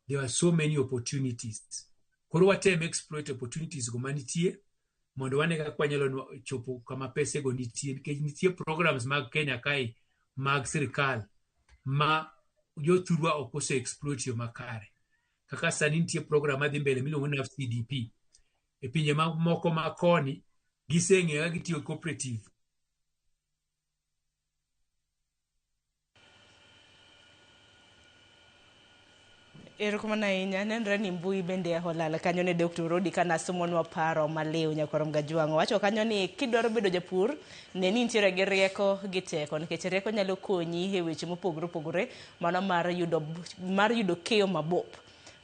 There are so many opportunities. Koro watem exploit opportunities go manitie mondo wane kaka wanyalo chopo kama pese go nitie nikech nitie programs mag Kenya kae mag sirikal ma jothurwa ok ose exploit yo makare. Kaka sani nitie program madhi mbele miluongo ni FCDP. E pinje mamoko ma koni giseng'eyo kaka gitiyo gi cooperative. Erokamano ahinya. Nenre ni mbui bende olal kanyo ne Dr. Rodi kana somonwa paro maliw nyakwar Mgajwang'. Owacho kanyo ni kidwaro bedo japur, ne ni intiere gi rieko gi teko nikech rieko nyalo konyi e weche mopogore opogore mano mar yudo keyo mabup.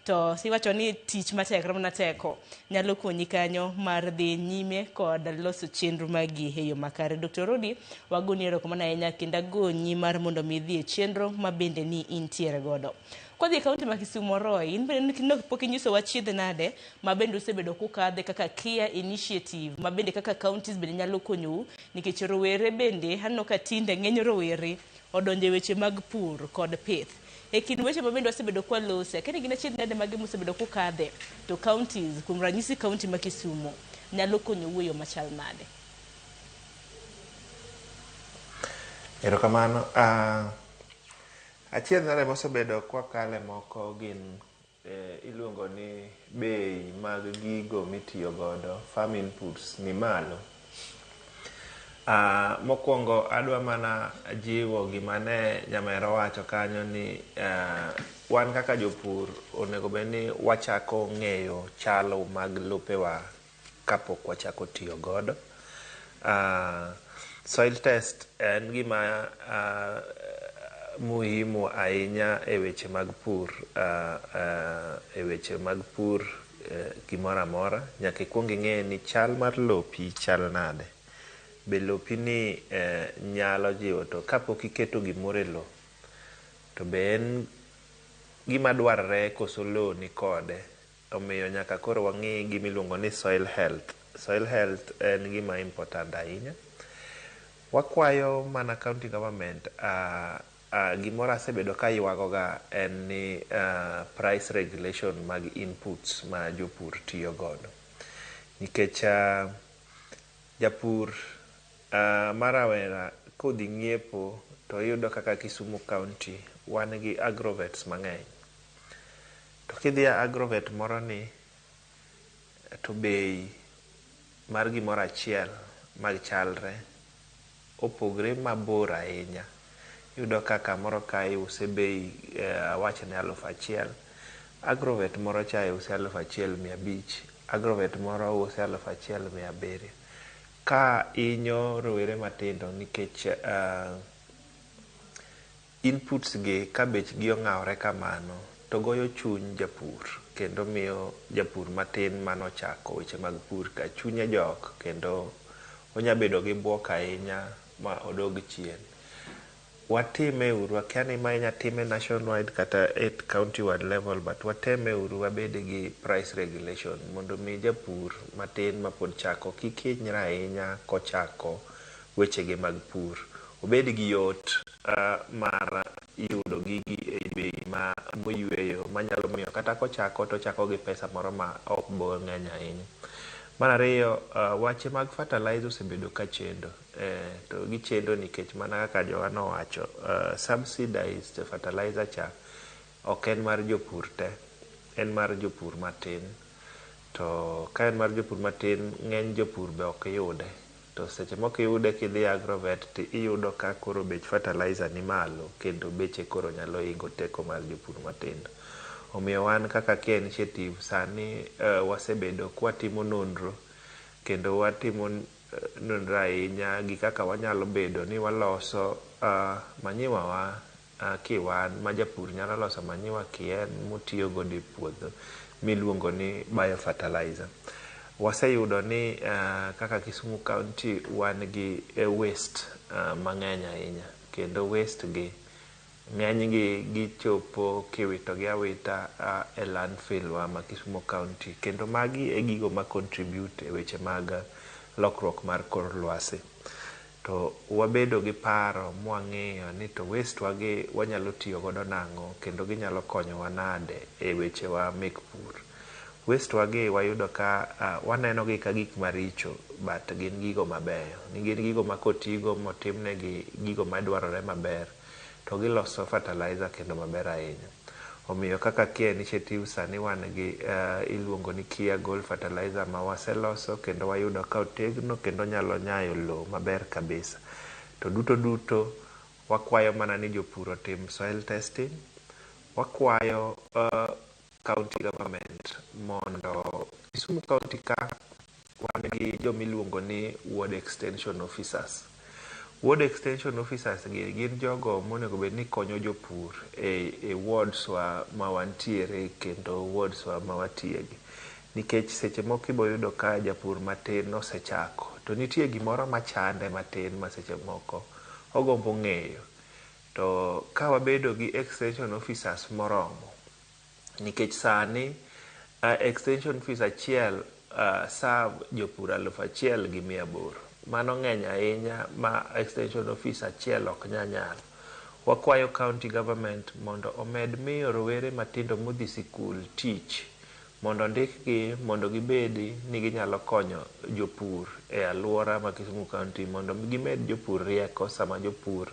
To iwacho ni tich matek rom na teko nyalo konyi kanyo mar dhi nyime kod loso chenro magi e yo makare. Dr. Rodi, wagoni erokamano ahinya kendo agonyi mar mondo mi idhi e chenro ma bende ni intiere godo. Kwadhi e kaunti ma Kisumu Roy, in bende pok inyisowa chiedh nade ma bende usebedo kukadhe kaka Kia Initiative ma bende kaka counties bende nyalo konyou nikech rowere bende aneno ka tinde ng'eny rowere odonjo e weche mag pur kod pith. E kind weche ma bende wasebedo kwalose, akia ni gin achiedh nade mage musebedo kukadhe to counties, kuom ranyisi kaunti ma Kisumu nyalo konyou e yo machal nade? Erokamano. Achiedh nade mosebedo kwakale moko gin iluongo ni bei mag gigo mitiyo godo, farm inputs ni malo. Mokwongo adwa mana jiwo gima ne nyamera owacho kanyo ni wan kaka jopur onego bed ni wachako ng'eyo chalo mag lopewa kapok wachako tiyo godo. Soil test en gima muhimu ahinya e weche mag pur e weche mag pur gimoro amora nyaka ikwong ing'e ni chal mar lopi chal nade. Be lopi ni nyalo jiwo to kapok iketo gimoro e lo to be en gima dwarre koso lo ni kode. Omiyo nyaka koro wang'i gimiluongo ni soil health. Soil health en gima important ahinya. Wakwayo mana county government gimoro asebedo ka ywagoga en ni price regulation mag inputs ma jopur tiyo godo. Nikech japur ma rawera kodhi ng'iepo to iyudo kaka Kisumu County wan gi agrovets mang'eny. To kidhi e agrovet moro ni to bei mar gimoro achiel mag chalre opogre mabor ahinya. Iyudo ka kamoro ka iuse bei awach ni 1000, agrovet moro cha iuse 1500, agrovet moro use 1700. Ka hinyo rowere matindo nikech inputs gi ka bechgi ong'awore kamano to goyo chuny japur kendo miyo japur matin manochako weche mag pur ka chunye jok kendo onya bedo gi buok ahinya ma odog chien. Watime uru, akia ni ma inya time nationwide kata at county wide level, but wateme uru wabed gi price regulation mondo mi japur matin mapod chako kik hinyre ahinya kochako wechege mag pur. Obed gi yot mar yudo gigi e bei ma moyweyo manyalo miyo kata kochako to ochako gi pesa moro ma ok bo ng'eny ahinya. Mar ariyo, wache mag fertilizer osebedo ka chendo. To gichendo nikech mana kaka jowa nowacho, subsidized fertilizer cha ok en mar jopur te, en mar jopur matin. To ka en mar jopur matin, ng'eny jopur be ok yude. To seche mok iyude kidhi agrovet to iyudo ka koro bech fertilizer ni malo kendo beche koro nyalo hingo teko mar jopur matindo. Omiyo wan kaka Care Initiative sani wasebedo kwatimo nonro kendo watimo nonro ahinya gi kaka wanyalo bedo ni waloso manyiwa wa kiwan ma japur nyalo loso manyiwa kien motiyo godo e puodho miluongo ni biofertilizer. Waseyudo ni kaka Kisumu County wan gi waste mang'eny ahinya kendo waste gi ng'eny gi gichopo kiwito gi awita e landfill wa ma Kisumu County kendo magi e gigo ma contribute e weche mag lokruok mar kor lwasi. To wabedo gi paro mwang'iyo ni to waste wa gi wanyalo tiyo godo nang'o kendo ginyalo konyowa nade e wechewa mek pur. Waste wa gi wayudo ka waneno gi ka gik maricho but gin gigo mabeyo. Gin gigo ma kotigo motimnegi gigo madwarore maber to giloso fertilizer kendo maber ahinya. Omiyo kaka Care Initiative sani wan gi iluongo ni Kia Gold Fertilizer ma waseloso kendo wayudo ka otegno kendo nyalo nyayo lowo maber kabisa. To duto duto wakwayo mana ni jopur otim soil testing, wakwayo county government mondo Kisumu County ka wan gi jomiluongo ni ward extension officers. Ward extension officers gi gin jogo monego bed ni konyo jopur e wards wa ma wantiere kendo wards wa ma watiye gi. Nikech seche moko ibo yudo ka japur matin osechako to nitie gimoro machande matin ma seche moko ogombo ng'eyo. To ka wabedo gi extension officers moromo, nikech sani extension office achiel serve jopur 1800. Mano ng'eny ahinya ma extension office achiel ok nya nyalo. Wakwayo county government mondo omed miyo rowere matindo modhi sikul tich mondo ondikgi mondo gibedi ni ginyalo konyo jopur e alwora ma Kisumu County mondo gimed jopur rieko sama jopur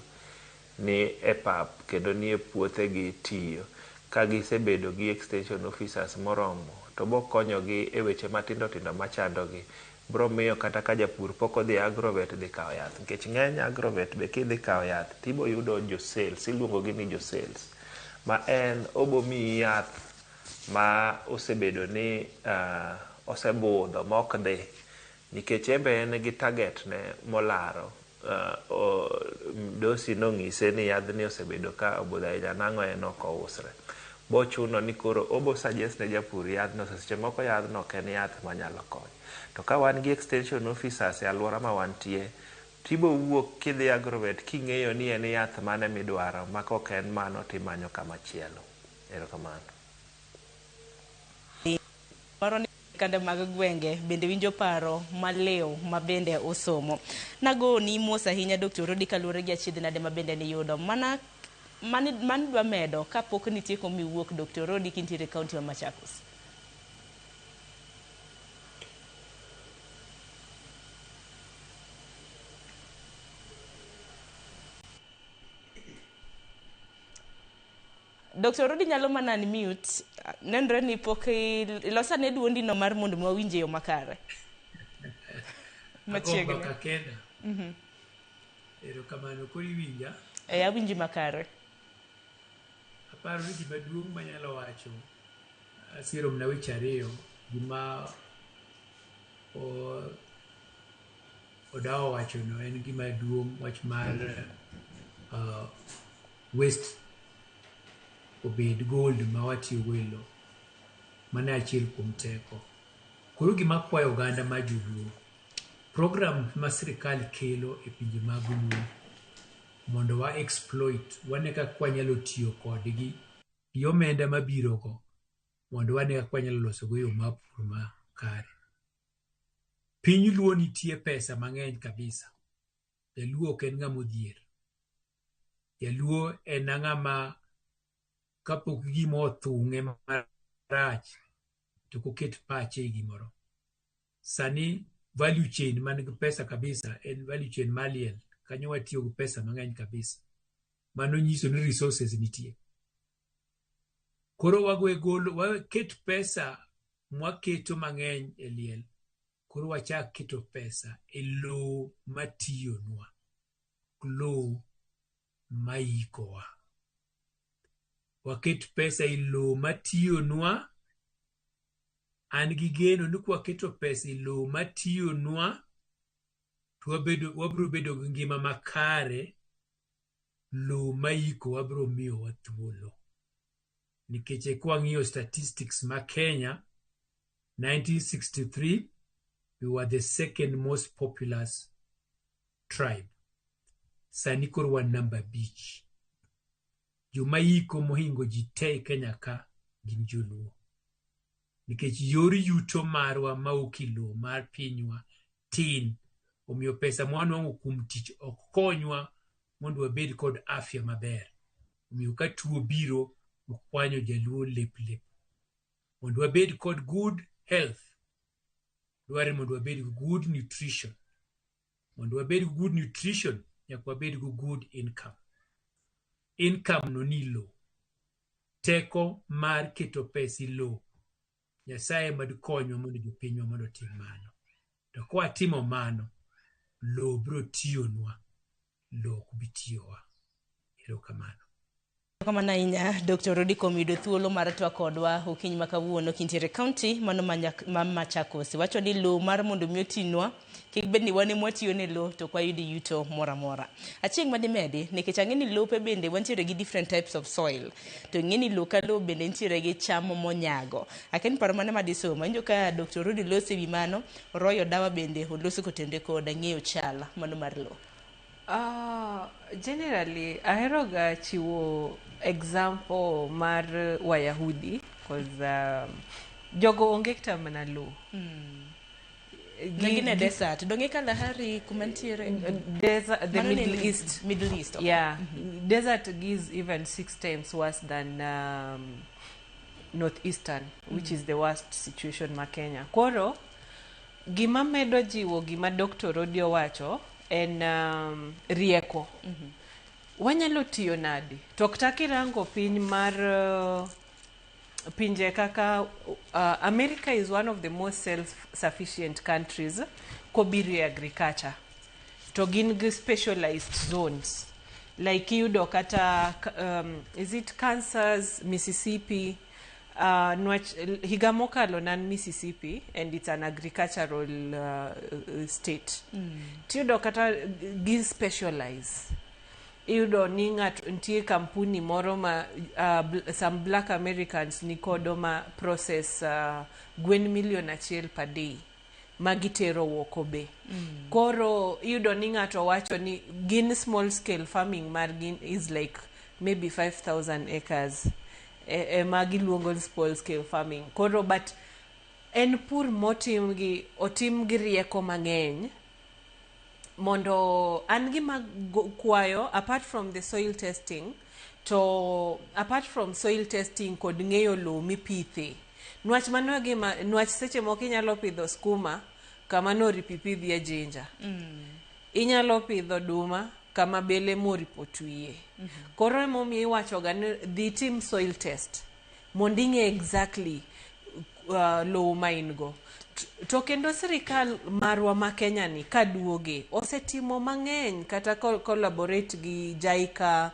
ni e pap kendo ni e puothegi tiyo. Ka gisebedo gi extension officers moromo to bo konyogi e weche matindo tindo machandogi. Bro miyo kata ka japur pok odhi agrovet dhi kawo yath nikech ng'eny agrovet be kidhi kawo yath tibo yudo jo sales iluongo gi ni jo sales ma en obo miyi yath ma osebedo ni osebudho ma ok dhi nikech en be en gi target ne molaro dosi nong'ise ni yadhni osebedo ka obudho ahinya nang'o en ok ousre. Bochuno ni koro obo suggest ne japur yadhno to seche moko yadhno ok en yath manyalo konyo. To ka wan gi extension officers e alwora ma wantie, tibo wuok kidhi agrovet king'eyo ni en yath mane midwaro ma kok en mano timanyo kama chielo. Erokamano. Kanda mag gwenge bende winjo paro maliw ma bende osomo. Nagoni mos ahinya Dr. Rodi kaluwore gi achiedh nade ma bende niyudo. Mana mani mani dwa medo kapok nitieko miwuok Dr. Rodi kintiere e kaunti ma Machakos. Dr. Rodi nyalo mana unmute. Nenre ni pok iloso ane duondi no mar mondo mi wawinj e yo makare. Machiegni. Ago mbaka kenda. Erokamano, koro iwinja? Eh, awinji makare. Aparo ni gima duong' manyalo wacho, asiro mana weche ariyo, gima Odawa owachono en gima duong' wach mar waste obed gold ma watiyogo e lowo. Mano e achiel kuom teko. Koro gima akwayo oganda mar joluo, program ma sirikal kelo e pinje mag luo mondo wa exploit, wane kaka wanyalo tiyo kodgi gi omenda mabiro go mondo wane kaka wanyalo loso go yo mar pur makare. Piny luo nitie pesa mang'eny kabisa. Jaluo ok en ng'ama odhier. Jaluo en ng'ama kapok gima othung'e marach to ok oket pache e gimoro. Sani value chain man gi pesa kabisa en value chain mar liel. Kanyo watiyo gi pesa mang'eny kabisa. Mano nyiso ni resources nitie. Koro wagwe golo, waket pesa mwaketo mang'eny e liel, koro wachak keto pesa e lowo matiyonwa, lowo maikowa. Waket pesa e lowo matiyonwa. An gi geno ni kwaketo pesa e lowo matiyonwa, to wabiro bedo gi ngima makare, lowo maikowa biro miyowa thuolo. Nikech kwang'iyo statistics ma Kenya, 1963, we were the second most populous tribe. Sani koro wan namba 5. Joma iko mohingo ji te e Kenya ka gin joluo. Nikech yor yuto marwa mawuok e lowo mar pinywa tin, omiyo pesa mwanwang'o kuom tich ok konywa mondo wabed kod afya maber. Omiyo ka tuo biro, okwanyo jaluo lep lep. Mondo wabed kod good health, dwarore mondo wabed gi good nutrition. Mondo wabed gi good nutrition, nyaka wabed gi good income. Income no ni lowo. Teko mar keto pesa e lowo, Nyasaye mad konywa mondo jopinywa mondo otim mano. To kwatimo mano, lowo biro tiyonwa, lowo ok bi tiyowa. Erokamano. Erokamano ahinya Dr. Rodi kuom yudo thuolo mar twak kodwa okinyi ma kawuono kintiere kaunti mano ma Machakos. Iwacho ni lowo mar mondo mi otinwa kik bed ni wan ema watiyo ne lowo to ok wayud yuto moro amora. Achieng' madimedi nikech ang'e ni lope bende wantiere gi different types of soil to ing'e ni lowo ka lowo bende nitiere gi cham monyago. Akia ni paro mane madisomo. Awinjo ka Dr. Rodi loso ewi mano, Roy Odawa bende oloso kotenore kod ng'eyo chal mano mar lowo. Generally, ahero ga chiwo example mar Wayahudi cause jogo onge kata mana lowo. Ne gin e desert. Donge Kalahari kuma nitiere? Desert, the Mano ne Middle East. Middle East. Okay. Yeah. Desert is even 6 times worse than Northeastern, which is the worst situation ma Kenya. Koro, gima medo jiwo gima Dr. Rodi owacho en rieko. Wanyalo tiyo nade? To kata kirango piny mar pinje kaka America is one of the most self-sufficient countries kobiro e agriculture. To gin gi specialized zones. Like iyudo kata, is it Kansas, Mississippi, nwach, higa mokalo nan Mississippi and it's an agricultural state. Tiyudo kata gi specialize. Iyudo ni ng'ato nitie kampuni moro ma some black Americans nikodo ma process gwen 1 million per day ma gitero woko be. Koro iyudo ni ng'ato wacho ni gin small scale farming margi is like maybe 5000 acres ema giluongo ni small scale farming. Koro but En pur motim gi otim gi rieko mang'eny mondo an gima kwayo, apart from the soil testing, to apart from soil testing kod ng'eyo lowo mipithe, nwach mano e gima nwach seche moko inyalo pidho skuma kama noripo ipidhie ginger. Inyalo pidho oduma kama bele moripo twiye. Koro emomiyo iwacho ga ni dhi tim soil test mondo ing'e exactly lowo ma in go. To kendo sirikal marwa ma Kenya ni kaduoge osetimo mang'eny kata collaborate gi JICA,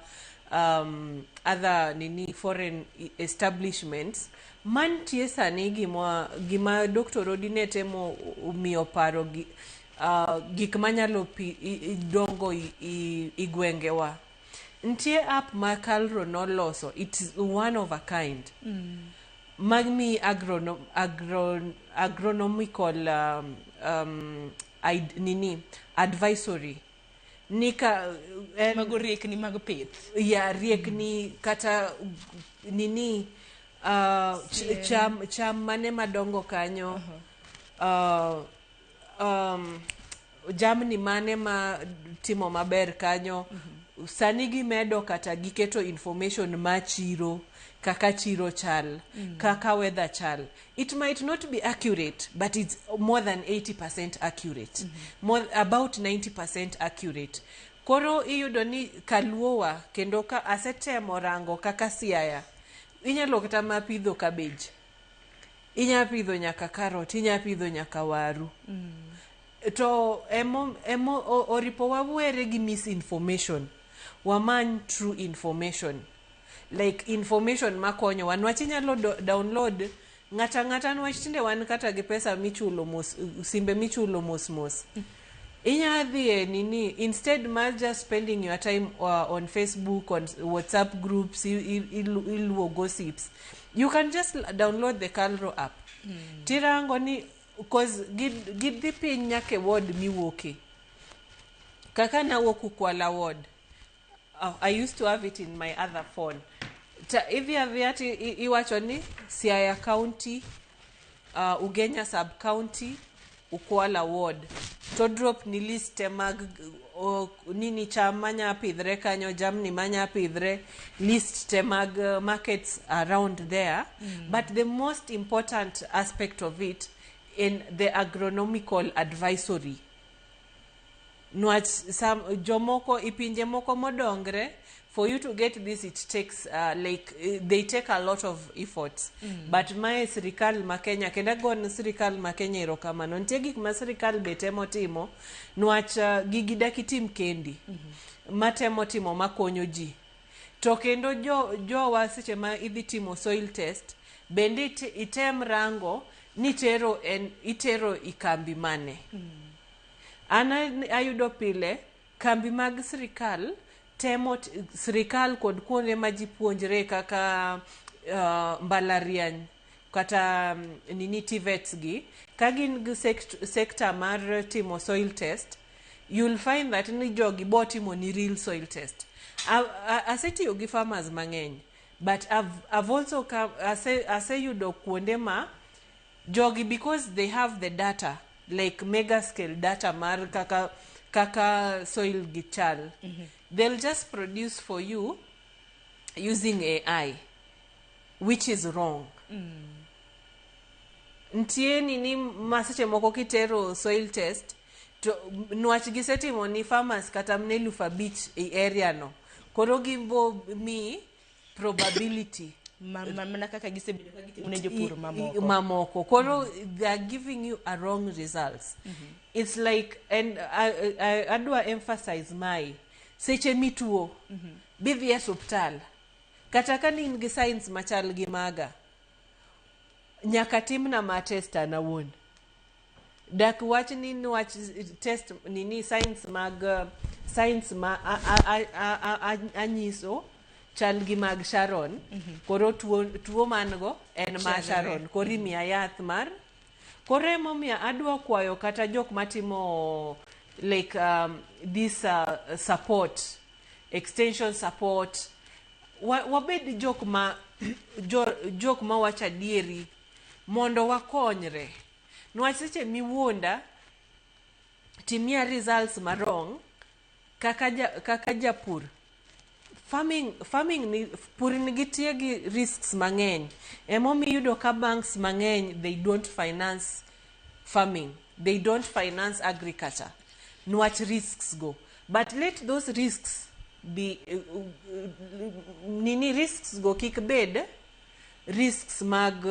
other nini foreign establishments mantie sani. Gima Dr. Odi ne temo miyo paro gi, gik manyalo dongo i gwengewa. Nitie app ma Kalro noloso, it's one of a kind, mag mi agronomical nini advisory nika en, Mago riekni mag pith. Ya, riekni kata nini, cham mane madongo kanyo, jamni mane ma timo maber kanyo. Sani gimedo kata giketo information ma chiro, kaka chiro chal, kaka weather chal. It might not be accurate, but it's more than 80% accurate, more, about 90% accurate. Koro iyudo ni kaluowa kendo ka asetemo rango kaka Siaya, inyalo kata ma pidho cabbage, inya pidho nyaka carrot, inya pidho nyaka waru. To emo oripo wawere gi misinformation, wamany true information, like information makonyowa, nwach inyalo download ng'ata ng'ata, nwach tinde wan kata gi pesa michulo mos, simbe michulo mos mos. Inya dhi e nini, instead mar just spending your time on Facebook, on WhatsApp groups, iluwo gossips, you can just download the Kalro app, tirango ni cause gidhi piny nyaka e ward miwuoke. Kaka nawuok Ukwala ward, I used to have it in my other phone. Ta idhi adhiya ti iwacho ni Siaya County, Ugenya sub county, Ukwala ward, to drop ni list te mag nini, cham manya pidhre kanyo, jamni manya pidhre, list te mag markets around there. But the most important aspect of it in the agronomical advisory, nwach some jomoko i pinje moko modongre, for you to get this, it takes like they take a lot of efforts. But mae sirikal ma Kenya, kendo agone sirikal ma Kenya erokamano. Nitie gik ma sirikal be temo timo, nwach gigi dak itim kendi. Matemo timo makonyo ji. To kendo jowa seche ma idhi timo soil test, bende item rango ni tero en itero i kambi mane. An ayudo pile kambi mag sirikal temo sirikal kod kuonde ma ji puonjre kaka mbalariany kata nini TVETs gi, ka gin gi sector mar timo soil test, you'll find that ni jogi bo timo ni real soil test. Asetiyo gi farmers mang'eny, but I've also come, aseyudo kuonde ma jogi, because they have the data, like mega scale data mar kaka soil gi chal, they'll just produce for you using AI, which is wrong. Ntie nini ma seche moko kitero soil test to nwach gisetimo ni farmers kata mne 5,000 e area no, koro gimbo mi probability Mana kaka gisebedo ka gitimo ne jopur mamoko. Mamoko. Koro they are giving you a wrong results. It's like, and adwa emphasize mae, seche mituo bidhi e osuptal, kata ka in gi signs machal gi maga, nyaka timna ma test an awuon. Dak wach ni nwach test nini signs mag signs ma anyiso chal gi mag Sharon, koro tuo man go en ma Chalre. Sharon, koro imiya yath mar. Koro emomiyo adwa kwayo kata jok matimo like this support, extension support, wabed jok ma wacho adieri. Mondo wakonyre. Nwach seche miwuonda timiya results ma wrong kaka ja, kaka japur farming farming ni pur nigi tie gi risks mang'eny emomiyo iyudo ka banks mang'eny they don't finance farming they don't finance agriculture nwach risks go but let those risks be nini risks go kik bed risks mag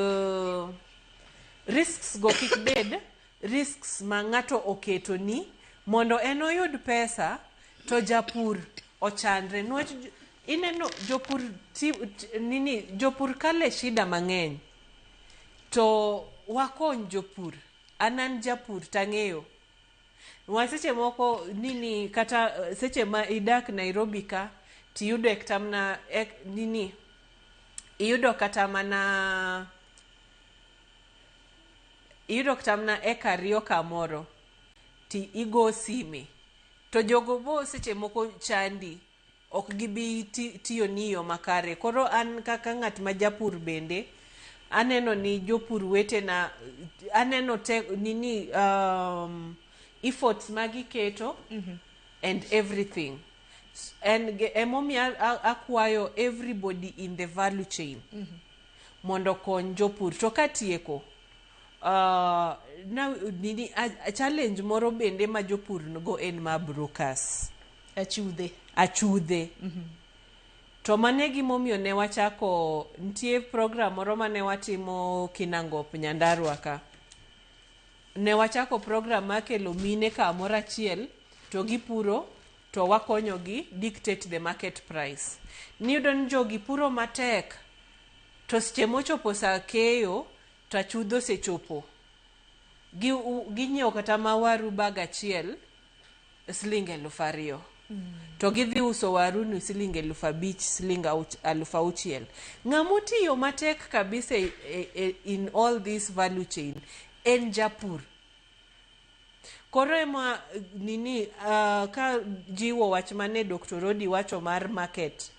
risks go kik bed risks ma ng'ato oketo ni mondo en oyud pesa to japur ochandre nwach ineno jopur ti, nini jopur kale shida mang'eny to wakony jopur an an japur tang'eyo Nwach seche moko nini kata seche ma idak Nairobi ka tiyudo kata mana nini iyudo kata mana iyudo kata mana eka ariyo kamoro ti igo sime to jogo bo seche moko chandi ok gibi tiyo ni yo makare. Koro an kaka ng'at ma japur bende aneno ni jopur wetena aneno te, nini efforts ma giketo and everything en emomiyo akwayo everybody in the value chain mondo okony jopur. To katieko na, nini, a challenge moro bende ma jopur nigo en ma brokers. Achudhe. Achudhe. To mano e gimomiyo ne wachako nitie program moro mane watimo Kinangop Nyandarua ka. Ne wachako program mar kelo mine kamoro achiel to gipuro to wakonyogi dictate the market price. Niyudo ni jogi puro matek to seche mochopo saa keyo to achudhe osechopo. Ginyiewo kata ma waru bag achiel siling 2,000. To gidhi uso waru ni siling 5,000 siling 6,000. Ng'amotiyo matek kabisa in all this value chain en japur. Koro ema nini ka jiwo wach mane Dr. Odi wacho mar market.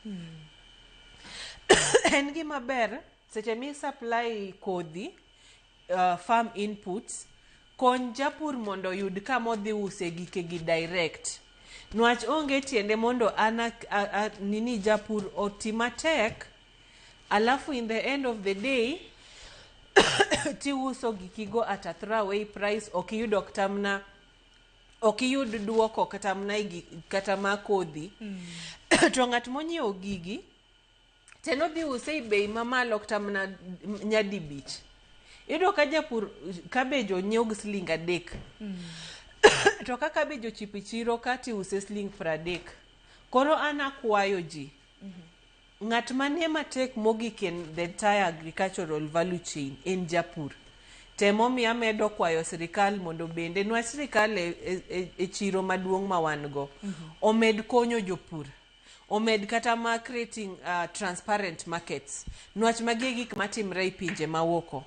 En gima ber seche mi supply kodhi farm inputs kony japur mondo oyud kama odhi use gike gi direct. Nwach onge tiende mondo an nini japur oti matek alafu in the end of the day tiuso gikigo at a throwaway price ok iyudo kata mana ok iyud duoko kata mana kata ma kodhi to ng'at monyiewo gigi to en odhi use e bei mamalo kata mana nyadibich. Iyudo ka japur cabbage onyiew gi siling 3 to ka cabbage ochopo e chiro ka tiuse siling 30. Koro an akwayo ji ng'at manie matek mogik in the entire agricultural value chain en japur. Temomiyo amedo kwayo sirikal mondo bende nwach sirikal e chiro maduong' ma wan go omed konyo jopur. Omed kata ma creating transparent markets. Nwach magi e gik matimre e pinje maoko.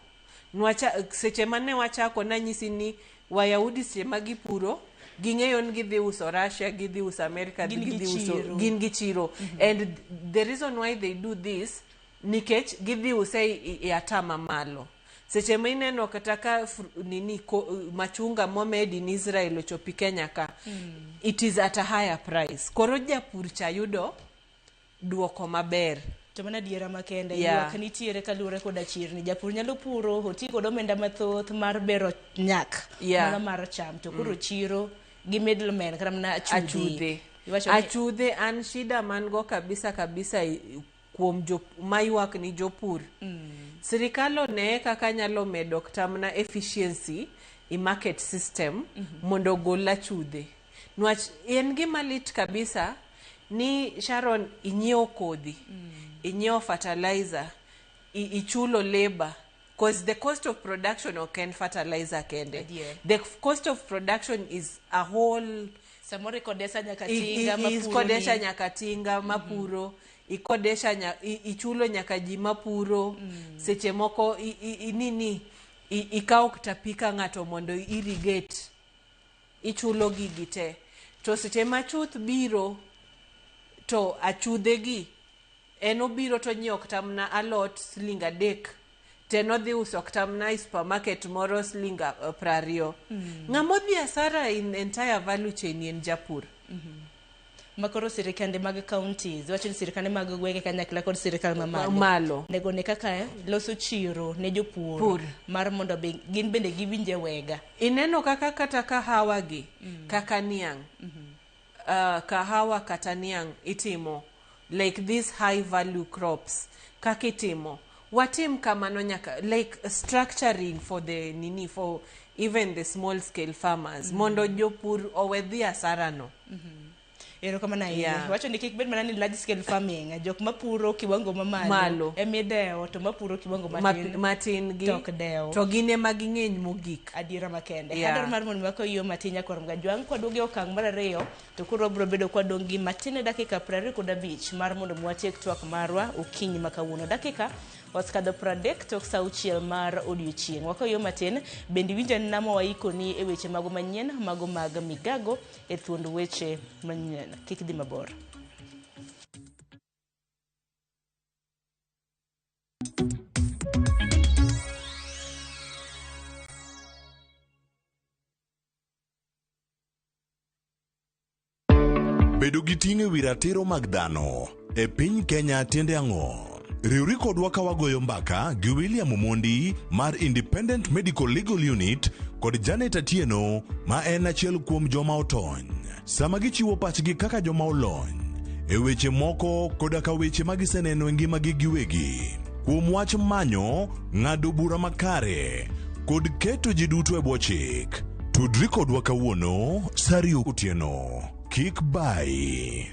Nwach seche mane wachako nanyisi ni Wayahudi seche ma gipuro ging'eyo ni gidhi uso Russia, gidhi uso America, Gin gi gidhi uso chiro. gin gi chiro. And the reason why they do this nikech gidhi use e ata mamalo. Seche ma ineno kata ka nini machunga momed in Israel ochopi Kenya ka, it is at a higher price. Koro japur cha yudo duoko maber. To mano adiera makende. Ywak nitiere kaluwore koda chirni. Japur nyalo puro, oti kod omenda mathoth mar bero nyak mana mar cham. To koro chiro gi middlemen kata mana achudhe. Achudhe. Iwacho ni Achudhe an shida man go kabisa kabisa kuom maywak ni jopur. Sirikal one kaka nyalo medo kata mana efficiency i market system mondo ogol achudhe. Nwach en gima lit kabisa ni Sharon inyiewo kodhi, inyiewo fertilizer, ichulo labor. Because the cost of production ok en fertilizer kende. The cost of production is a whole Samoro ikodesha nyaka tinga mapuro ikodesha nyaka tinga mapuro, ikodesha ichulo nyaka ji mapuro. Seche moko nini ikawo kata pika ng'ato mondo irrigate, ichulo gigi te. To seche ma chuth biro to achudhe gi en obiro to nyiewo kata mana alot siling 3 To en odhi uso kata mana e supermarket moro siling 20. Ng'ama odhi asara in entire value chain en japur. Makoro sirikande mag counties wacho ni sirikande mag gwenge kanyakla kod sirikal mamalo Malo. nego ne kaka loso chiro ne jopur Pur. mar mondo be, gin bende giwinje wega. Ineno kaka kata kahawa gi, kaka niang', kahawa kata niang' itimo like these high value crops kaka itimo, watim kamano nyaka like structuring for the nini, for even the small scale farmers, mondo jopur owe dhi asara no. Erokamano ahinya. Wacho ni kik bed mana ni large scale farming, jok mapuro kiwango mamalo Malo. emidewo, to mapuro kiwango matin matin gi to ok dew. To gin ema ging'eny mogik. Adiera makende. Adwaro mar mondo wakoyo matin nyakwar Mgajwang' kwaduogo e okang' mar ariyo, to koro wabiro bedo kwadong' gi matin e dakika 25 mar mondo mi watiek twak marwa okinyi ma kawuono. Dakika osekadho 30 tok sa 6 mar odiochieng'. Wakoyo matin, bende iwinjo namo waikoni e weche mago manyien, mago mag migago e thuond weche manyien. Kik dhi mabor. Bedo gi ting' e wi ratiro mag dhano e piny Kenya tiende ang'o? Riwri kodwa ka wagoyo mbaka gi William Omondi mar Independent Medical Legal Unit kod Janet Atieno ma en achiel kuom joma otony. Sama gichiwo pachgi kaka joma olony e weche moko koda ka weche ma giseneno e ngimagi giwegi kuom wach manyo ng'ado bura makare kod keto ji duto e bwo chik. Tudri kodwa kawuono sa 2 otieno. Kik bayi.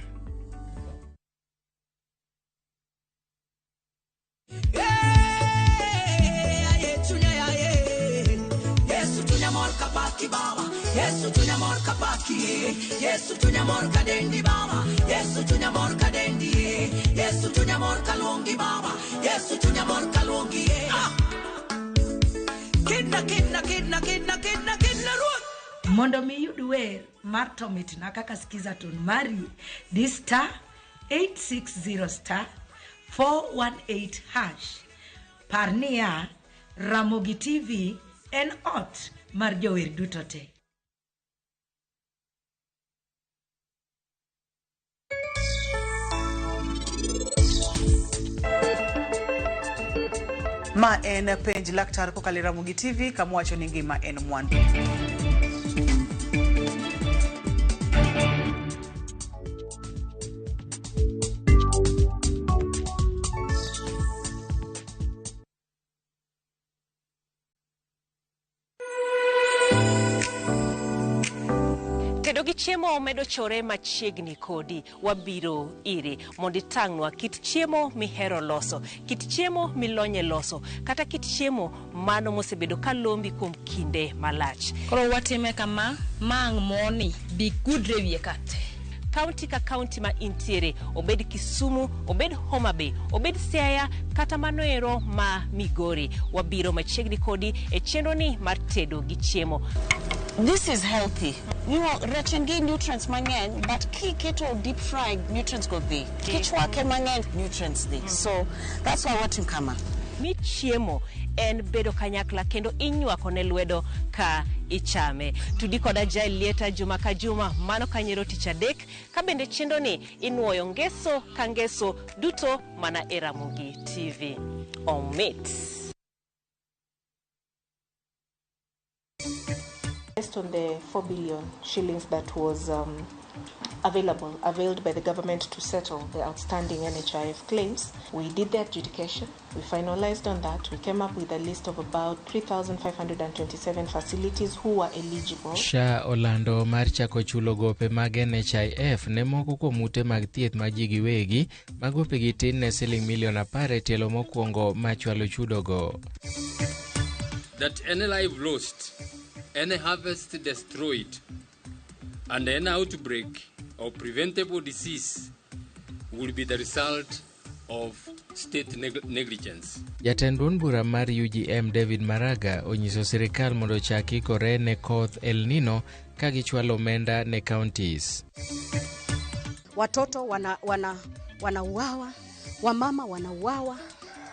Yesu chunya mor kapaki baba, Yesu chunya mor kapaki, Yesu chunya mor kadendi baba, Yesu chunya mor kadendi, Yesu chunya mor kaluongi baba, Yesu chunya mor kaluongi. Ah! Kidna kidna kidna kidna kidna kidna ruoth. Mondo mi iyud wer mar To Mitna kaka skiza tune mari, di star 860 star 418 hash. Par niya, Ramogi TV en ot mar jower duto te. Ma en penj laktar kokalo e Ramogi TV kama wacho ni ngima en mwandu. Tedo gi chiemo medo chore machiegni kodi. Wabiro iri mondo itang'nwa kit chiemo mihero loso, kit chiemo milonye loso, kata kit chiemo mano mosebedo ka lombi kuom kinde malach. Koro watime kama, ma ang' moni bi gudre wiye ka te. Kaunti ka kaunti ma intiere, obed Kisumu, obed Homa Bay, obed Siaya, kata mano ero ma Migori. Wabiro machiegni kodi e chenro ni mar tedo gi chiemo. This is healthy. Rech en gi nutrients mang'eny, but kiketo deep fried, nutrients go dhi. Kichwake mang'eny, nutrients dhi. So that's why watimo kama. Mi chiemo en bedo kanyakla kendo inywako ne lwedo ka ichame. Tudi koda Jael Lieta juma ka juma, mano kanyero tich adek, ka bende chenro ni inuoyo ngeso ka ngeso duto mana e Ramogi TV. Omit. Based on the 4 billion shillings that was availed by the government to settle the outstanding NHIF claims, we did the adjudication, we finalized on that, we came up with a list of about 3,527 facilities who were eligible. SHA olando mar chako chulo gope mag NHIF ne moko kuom ute mag thieth ma ji giwegi ma gopegi tin ne siling milion 10 e tielo mokwongo ma chwalo chudogo. That any life lost, any harvest destroyed, and any outbreak of preventable disease will be the result of state negligence. Jatend duond bura mar UGM David Maraga onyiso sirikal mondo ochak ikore ne koth El Nino ka gichwalo omenda ne counties. Watoto wanauawa, wamama wanauawa,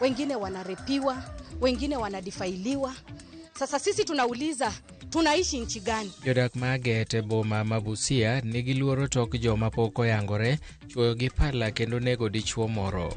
wengine wanarepiwa. wengine wanadifailiwa. Sasa sisi tunauliza tunaishi nchi gani? Jodak ma Agete boma ma Busia nigi luoro tok joma pok oyangore chwoyo gi pala kendo nego dichuo moro.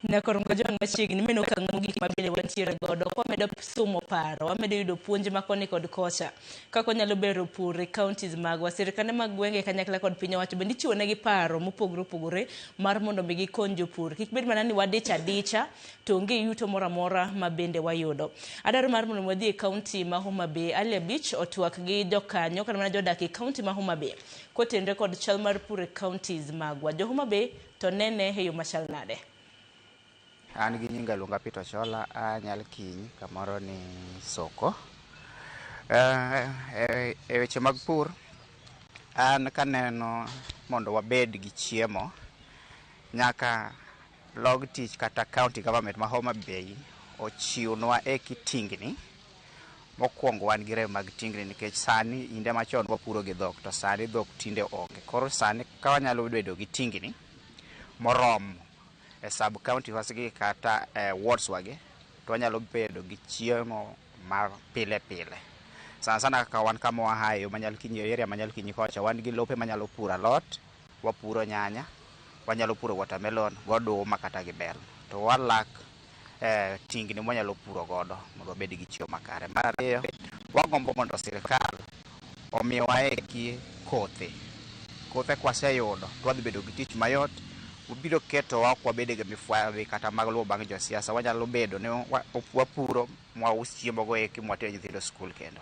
Nyakor Mgojwang' machiegni meno okang' mogik ma bende wantiere godo. Kwamedo somo paro, wamedo yudo puonj ma koni kod kocha kaka wanyalo bero pur e counties magwa. Sirkande mag gwenge kanyakla kod piny owacho bende ichiwo negi paro mopogore opogore mar mondo mi gikony jopur. Kik bed mana ni wadich adicha to onge yuto moro amora ma bende wayudo. Adwaro mar mondo wadhi e county ma Homa Bay, Ali Abich otwak gi jokanyo kata mana jodak e county ma Homa Bay kotenre kod chal mar pur e counties magwa. Jo Homa Bay to nene e yo machal nade? An gi nyinga luonga Peter Ochola, a Nyalkiny kamoro ni Soko. E weche mag pur, an kaneno mondo wabed gi chiemo, nyaka log tich kata county government ma Homa Bay ochiwnwa eki tingni. Mokwongo wan gi rem mag tingni nikech sani inde machon wapuro gi dhok to sani dhok tinde onge. Koro sani ka wanyalo bedo gi tingni moromo e sub county wasgi kata wards wagi, to wanyalo bedo gi chiemo mar pile pile. Sana sana kaka wan kama wahayo Manyalkinyi, area Manyalkinyi kocha wan gi lope manyalo puro alot, wapuro nyanya, wanyalo puro watermelon, goduma kata gi bel. To walak tingni mwanyalo puro godo mondo wabed gi chiemo makare. Mar ariyo, wagombo mondo sirikal omiwa eki kothe. Kothe kwaseyudo to wadhi bedo gi tich mayot. Ubiro keto wa ok wabed gi mifwadhi kata mag luwo bang' josiasa. Wanyalo bedo ni wapuro mwaus chiemo go eki mwater nyithindo skul kendo.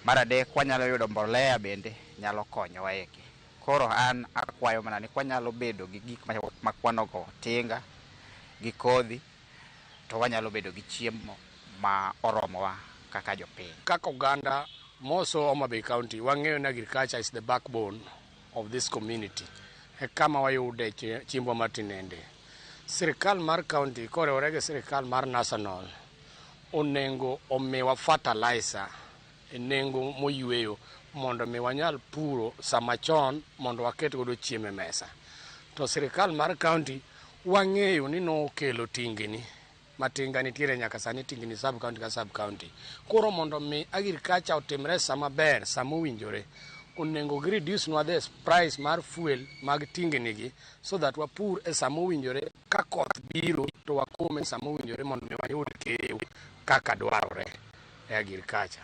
Mar adek, wanyalo yudo mbolea bende nyalo konyowa eki. Koro an akwayo mana ni kwanyalo bedo gi gik makwanogo tinga gi kodhi to wanyalo bedo gi chiemo ma oromowa kaka jopiny. Kaka oganda moso Homa Bay County, wang'eyo ni agriculture is the backbone of this community. E kama wayude chiembwa matinende. Sirikal mar county koriwore gi sirikal mar national onego omiwa fertilizer e nengo moyweyo mondo mi wanyal puro sama chon mondo waket godo chiemo e mesa. To sirikal mar county wang'eyo ni nokelo tingni matinga nitiere nyaka sani tingni sub county ka sub county. Koro mondo mi agriculture otimre sama ber, sama owinjore, onego gi reduce nwa the price mar fuel mag tingni gi so that wapur e sama owinjore. Ka koth biro to wakom e sama owinjore mondo mi wayud keyo kaka dwarore e agriculture.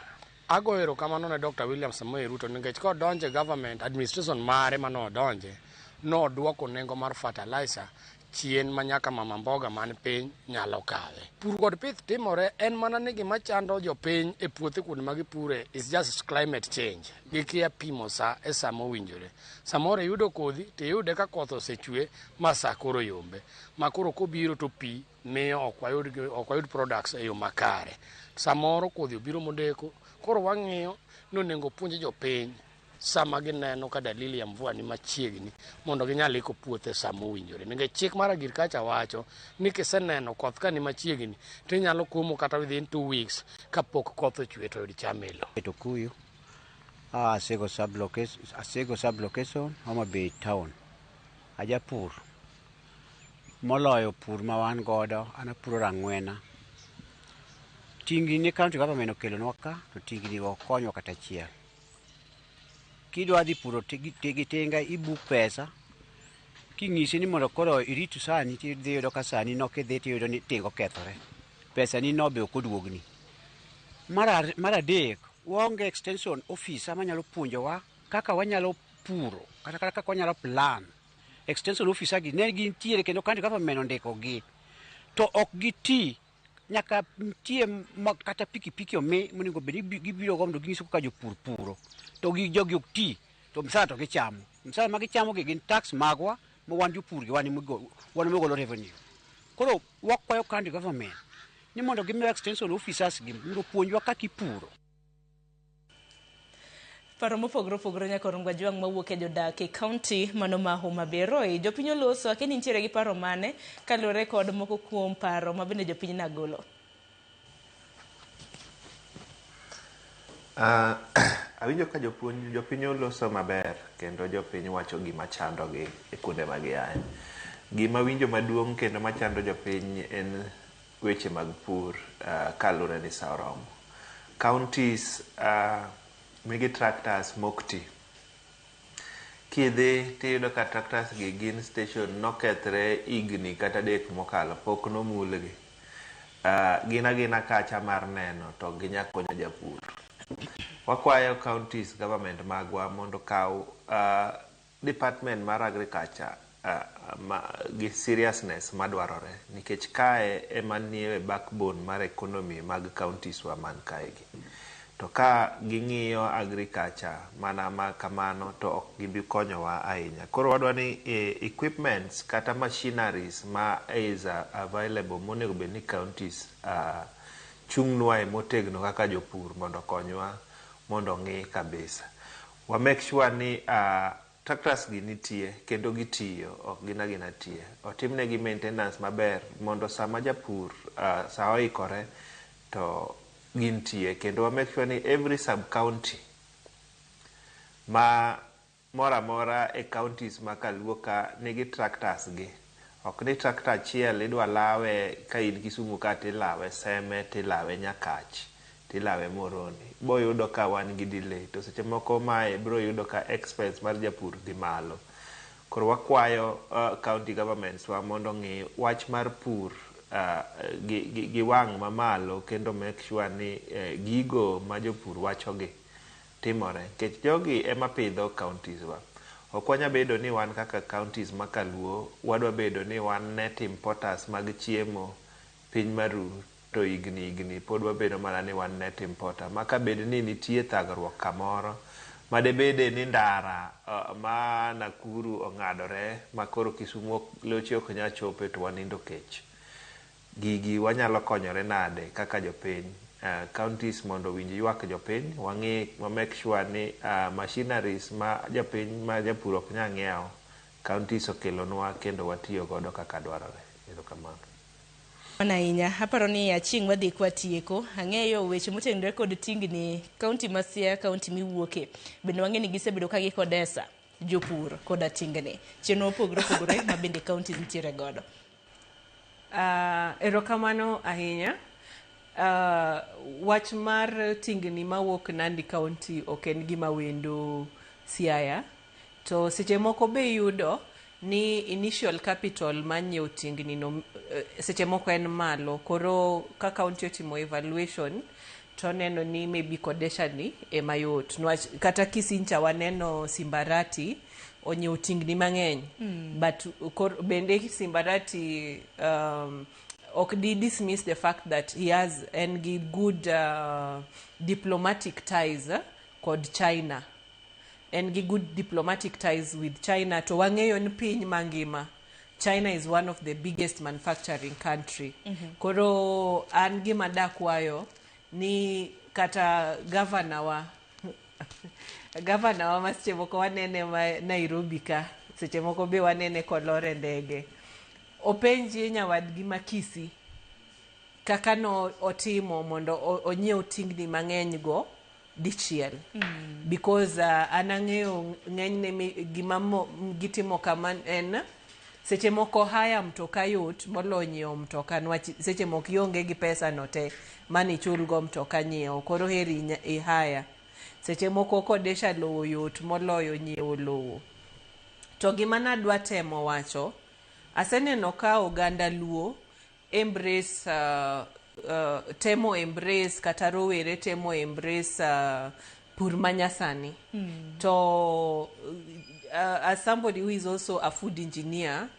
Agoyo erokamano ne Dr. William Samoei Ruto nikech kodonje government administration mare manodonje, nodwoko nengo mar fertilizer chien ma nyaka mama mboga man piny nyalo kawe. Pur kod pith timore en mana ni gima chando jopiny e puothe kuonde ma gipure is just climate change. Gikia pimo sa e sama owinjore. Samoro iyudo kodhi tiyude ka koth osechwe ma sa koro yombe. Ma koro kobiro to pi miyo ok wayud products e yo makare. Samoro kodhi obiro modeko, koro wang'iyo ni onego puonj jopiny sama gineno ka dalili ya mvua ni machiegni mondo ginyal iko puothe sama owinjore. Nikech chik mar agriculture wacho ni kiseneno koth ka ni machiegni to inyalo komo kata within 2 weeks kapok koth ochwe to yud cham e lowo. Tukuyu, Asego sub-location, Homa Bay town. Ajapur. Moloyo pur ma wan godo, an apuro rang'wena. Tingni ne county government okelonwa ka, to tingni ok konywa kata achiel. Kidwa dhi puro gi tinga ibuk pesa, king'isi ni mondo koro irit sani tidhi yudo ka sani no kidhi tiyudo ni tinga okethore. Pesa ni no be ok oduogni. Mar adek, waonge extension officer manyalo puonjowa kaka wanyalo puro, kata kaka wanyalo plan. Extension officer gi ne gintiere kendo county government ondiko gi. To ok giti, nyaka nitie kata pikipiki omi monego bed ni gibiro go mondo ginyiso kaka jopur puro. To gi jogi ok ti, to msara to gichamo. Msara ma gichamo gi gin tax magwa ma wan jopur gi wan emogolo revenue. Koro wakwayo county government ni mondo gimiwa extension officers gi mondo opuonjwa kaka ipuro. Paro mopogore opogore nyaka Ongwajwang' mawuok e jodak e county mano ma Homa Bay. Roy, jopiny oloso, akia ni nitiere gi paro mane kaluwore kod moko kuom paro ma bende jopiny nagolo. Awinjo ka jopuonj jopiny oloso maber kendo jopiny wacho gima chandogi e kuonde ma giaye. Gima winjo maduong' kendo machando jopiny en weche mag pur kaluwore ni sa oromo. Counties nigi tractors mok ti. Kidhi tiyudo ka tractors gi gin station nokethre higni kata adek mokalo pok nomulgi. Gin agina kacha mar neno to ok ginyal konyo japur. Wakwayo counties government magwa mondo okaw department mar agriculture gi seriousness madwarore nikech kae ema nie backbone mar economy mag counties wa man kae gi. To ka ging'iyo agriculture mana ma kamano to ok gibi konyowa ahinya. Koro wadwa ni equipments kata machineries ma is available monego bed ni counties chung'nwae motegno kaka jopur mondo okonywa mondo ong'i kabisa. Wa make sure ni tractors gi nitie kendo gitiyo, ok gin agina tie. Otimnegi maintenance maber mondo sama japur sa oikore to gintie kendo wa make sure ni every sub county ma moro amora e counties ma kaluo ka nigi tractors gi. Ok ni tractor achiel idwa lawe ka in Kisumu ka tilawe Seme tilawe Nyakach tilawe Moroni. Boyudo ka wan gi delay to seche moko mae biro yudo ka expense mar japur dhi malo. Koro wakwayo county governments wa mondo ong'i wach mar pur gi wang' mamalo kendo make sure ni gigo ma jopur wachogi timore. Nikech jogi ema pidho counties wa. Ok wanya bedo ni wan kaka counties ma kaluo wadwa bedo ni wan net importers mag chiemo piny maru to higni higni pod wabedo mana ni wan net importer. Ma kabed ni nitie thagruok kamoro madebede ni ndara ma Nakuru ong'adore ma koro Kisumu loche ok nyal chope to wanindo kech. Gigi wanyalo konyore nade kaka jopiny? Counties mondo owinj ywak jopiny, wang'i wa make sure ni machineries ma jopiny ma japur ok nyal ng'iewo, counties okelonwa kendo watiyo godo kaka dwarore. Erokamano. Mano ahinya. Aparo ni aching' wadhi kwatieko. Ang'eyo weche motenore kod tingni kaunti ma Siaya, kaunti miwuoke. Bende wang'e ni gisebedo ka gikodesa jopur koda tingni. Chenro mopogore opogore ma bende kaunti nitiere godo. Erokamano ahinya. Wach mar tingni mawuok Nandi County ok en gima wendo Siaya. To seche moko be iyudo ni initial capital mar nyiewo tingni no seche moko en malo. Koro ka county otimo evaluation to oneno ni maybe kodesha ni ema yot. Niwach kata Kisii ncha waneno Simbarati onyiewo tingni mang'eny. But bende Simbarati ok di dismiss the fact that he has en gi good diplomatic ties kod China. En gi good diplomatic ties with China to wang'eyo ni piny mangima China is one of the biggest manufacturing country. Koro an gima dakwayo ni kata governor wa ma seche moko wanene ma Nairobi ka, seche moko be wanene kolor e ndege. Openjie nyawadgi ma Kisii kaka no otimo mondo onyiew tingni mang'eny go dichiel. Because an ang'eyo ng'enyne gima gitimo kama en seche moko haya mtoka yot moloyo nyiewo mtoka niwach seche moko ionge gi pesa no te manichul go mtoka nyiewo koro heri ihaya. Seche moko kodesha lowo yot moloyo nyiewo lowo. To gima nadwa temo wacho, aseneno ka oganda Luo embrace temo embrace kata rowere temo embrace pur manyasani. To as somebody who is also a food engineer,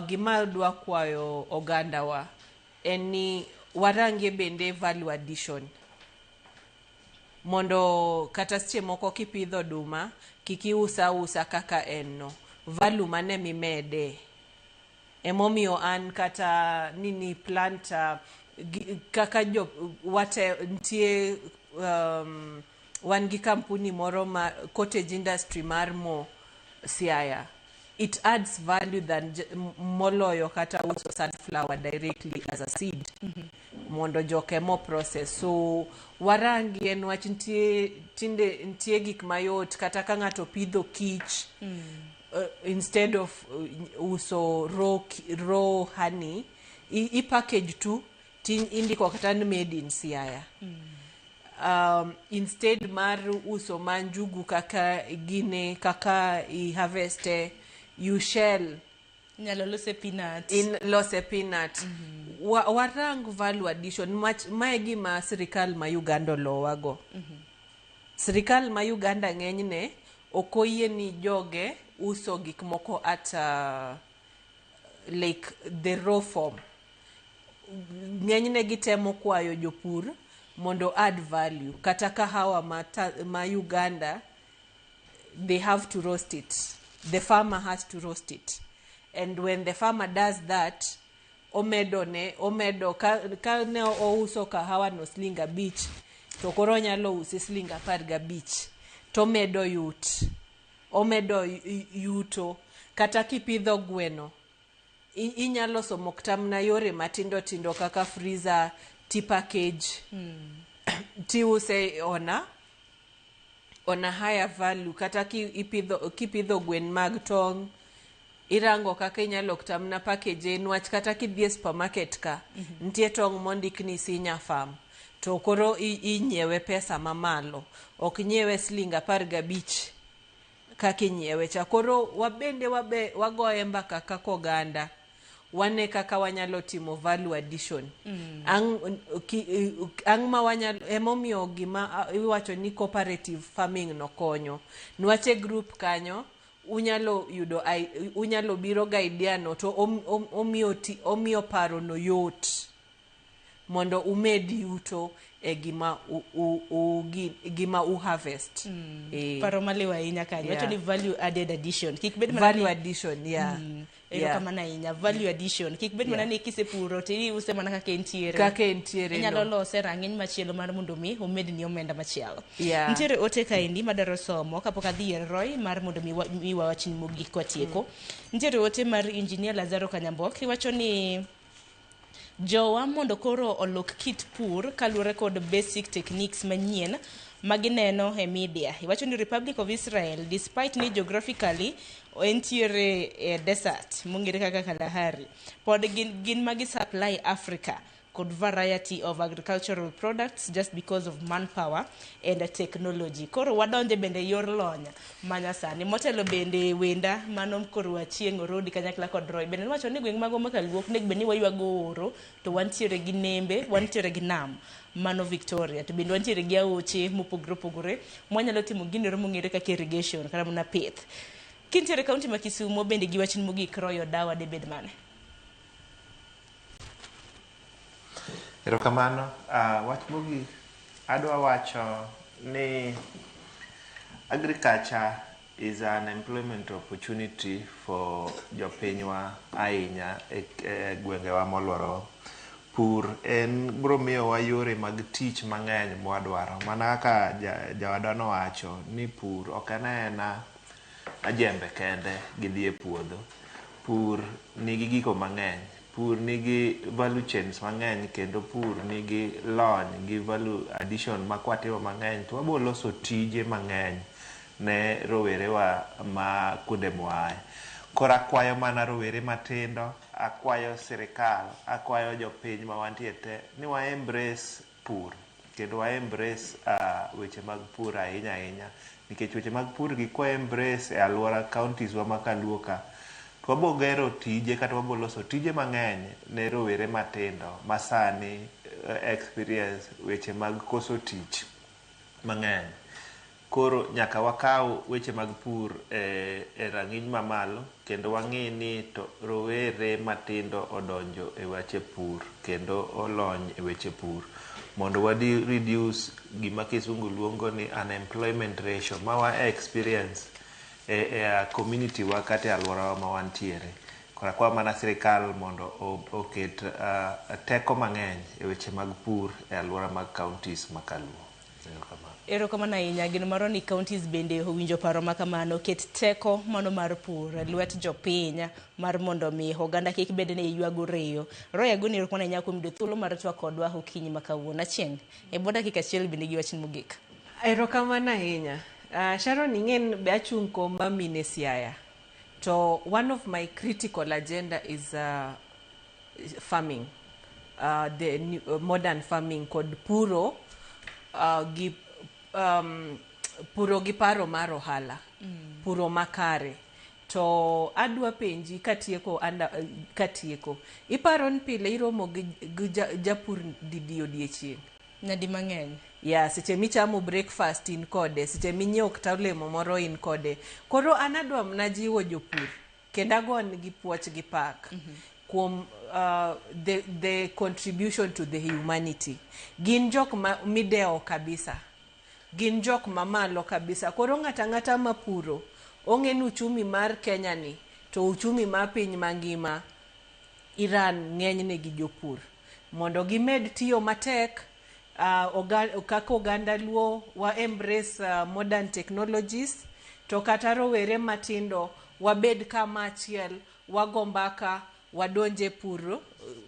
gima adwa kwayo oganda wa en ni warangie bende value addition. Mondo kata seche moko kipidho oduma, kik iusa ausa kaka en no. Value mane mimede. Emomiyo an kata nini plant kaka jo wate nitie wan gi kampuni moro ma cottage industry mar mo Siaya. It adds value than moloyo kata uso sunflower directly as a seed. Mondo joka ema process. So warangi en wach nitie tinde nitie gik mayot kata ka ng'ato pidho kich instead of uso raw honey i package tu ti indiko kata ni made in Siaya. Instead mar uso manjugu kaka gine kaka i harveste you shell Inyalo lose peanut. In lose peanut. Warang value addition mach, mae gima sirikal ma Uganda olowago. Sirikal ma Uganda ng'enyne ok oyie ni joge uso gik moko at like the raw form. Ng'enyne gitemo kwayo jopur mondo add value. Kata kahawa ma Uganda, they have to roast it. The farmer has to roast it. And when the farmer does that, omedo ne, omedo, ka ne ouso kahawa no siling 5, to koro onyalo use siling 15, to omedo yut, omedo yuto. Kata kipidho gweno, inyalo somo kata mana yore matindo tindo kaka freezer, ti package, tiuse on a higher value. Kata kipidho gwen mag tong', irango kaka inyalo kata mana package nwach kata kidhi e supermarket ka, nitie tong' mondik ni Sinya Farm, to koro inyiewe pesa mamalo, ok nyiewe siling 15 kaka inyiewe cha. Koro wabende wagoye mbaka kaka oganda, wane kaka wanyalo timo value addition. Ang ma wanyalo, emomiyo gima iwacho ni cooperative farming no konyo. Nwach e group kanyo, unyalo yudo unyalo biro ga idea no to omiyo paro no yot mondo umed yuto e gima gima u harvest. Paro maliw ahinya kanyo. Wacho ni value added addition. Kik bed mana Value addition, yeah. Erokamano ahinya. Value addition. Kik bed mana ni kisepuro to iuse mana kaka entiere. Kaka entiere Inyalo no. lose rang'iny machielo mar mondo mi omedni omenda machielo. Yeah. Nitiere ote kaendi madwaro somo kapok adhi ir Roy mar mondo mi miwa wachni mogik kwatieko. Nitiere ote mar Engineer Lazaro Kanyambok. Iwacho ni jowa mondo koro olok kit pur kaluwore kod basic techniques manyien magineno e media. Iwacho ni Republic of Israel, despite ni geographically entiere e desert mong'ere kaka Kalahari, pod gin magi supply Africa kod variety of agricultural products just because of manpower and technology. Koro wadonje bende yor lony manyasani. Motelo bende wenda mano korwa chieng' Orodi kanyakla kod Roy. Bende nowacho ni gweng' magwa ma Kaluo ok onego bed ni waywago oro to wantiere gi nembe, wantiere gi nam mano Victoria. To bende wantiere gi aoche mopogore opogore mwanyalo timo gino mong'ere kaka irrigation kata mana pith. Kintiere kaunti ma Kisumo bende gi wachni mogik Roy Odawa debed mane? Erokamano. Wach mogik adwa wacho ni agriculture is an employment opportunity for jopinywa ahinya e gwengewa moluorowa. Pur en biro miyowa yore mag tich mang'eny mwadwaro. Mana kaka jawadwa nowacho ni pur ok en aena jembe kende gi dhi e puodho. Pur nigi gigo mang'eny. Pur nigi value chains mang'eny kendo pur nigi lony gi value addition ma kwatimo mang'eny to wabo loso tije mang'eny ne rowerewa ma kuonde mwaaye. Koro akwayo mana rowere matindo, akwayo sirikal, akwayo jopiny ma wantie te ni wa embrace pur kendo wa embrace weche mag pur ahinya ahinya nikech weche mag pur gi kwa embrace e alwora counties wa ma Kaluo ka to wabo gero tije kata wabo loso tije mang'eny ne rowere matindo ma sani experience weche mag koso tich mang'eny. Koro nyaka wakaw weche mag pur e rang'iny mamalo kendo wang'i ni to rowere matindo odonjo e weche pur kendo olony e weche pur mondo wadi reduce gima kisungu luongo ni unemployment ratio ma wa experience e community wa kata e alworawa ma wantiere. Koro akwayo mana sirikal mondo oket teko mang'eny e weche mag pur e alwora mag counties ma Kaluo. Erokamano. Erokamano ahinya. Geno marwa ni counties bende owinjo paro ma kamano. Ket teko mano mar pur e lwet jopiny mar mondo mi oganda kik bed ni ywago reyo. Roy Agoni erokamano ahinya kuom yudo thuolo mar twak kodwa okinyi ma kawuono. Achieng', e bwo dakika achiel bende gi wachni mogik. Erokamano ahinya. Sharon ing'e be achung' kom ma mine Siaya. To one of my critical agenda is farming. The new, modern farming kod puro gi puro gi paro mar ohala. Puro makare. To adwa penji katieko anda, katieko. Iparo ni pile iromo gi japur didi odiechieng'? Nyadi mang'eny. Ya, seche michamo breakfast in kode, seche minyiewo kata olemo moro in kode. Koro an adwa mana jiwo jopur kendo agon gi puoch gi pak kuom the contribution to the humanity. Gin jok ma midewo kabisa. Gin jok mamalo kabisa. Koro ng'ata ang'ata mapuro, ong'e ni uchumi mar Kenya ni, to uchumi mar piny mangima Iran ng'enyne gi jopur. Mondo gimed tiyo matek, kaka oganda Luo wa embrace modern technologies, to kata rowere matindo wabed kama achiel, wago mbaka, wadonje pur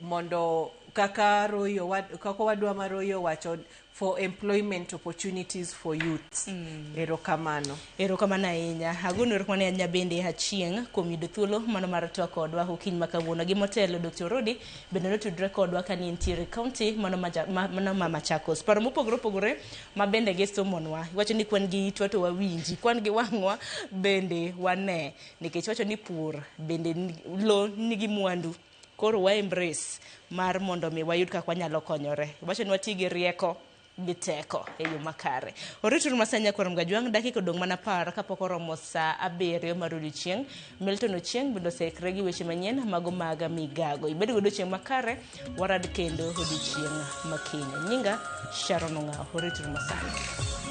mondo kaka Royo, kaka wadwa ma Royo wacho for employment opportunities for youths. Erokamano. Erokamano ahinya. Agoni erokamano ahinya bende Achieng' kuom yudo thuolo mano mar twak kodwa okinyi ma kawuono. Gi motelo Dr. Rodi bende notudre kodwa ka ne entiere county mano ma Machakos. Paro mopogore opogore ma bende gisomonwa. Iwacho ni kwan gi itwa to wawinji, kwan gi wang'wa bende wane. Nikech wacho ni pur bende lo nigi mwandu. Koro wa embrace mar mondo mi wayud kaka wanyalo konyore. Wacho ni wati gi rieko gi teko e yo makare. Orituru masanya kuom Gajwang' dakika odong' mana 10 kapok oromo saa 7 mar odiochieng'. Milton Ochieng' bende oseikre gi weche manyien mago mag migago. Ibed gi odiochieng' makare, warad kendo odiochieng' makiny. Nyinga Sharon Ong'awo. Orituru masani.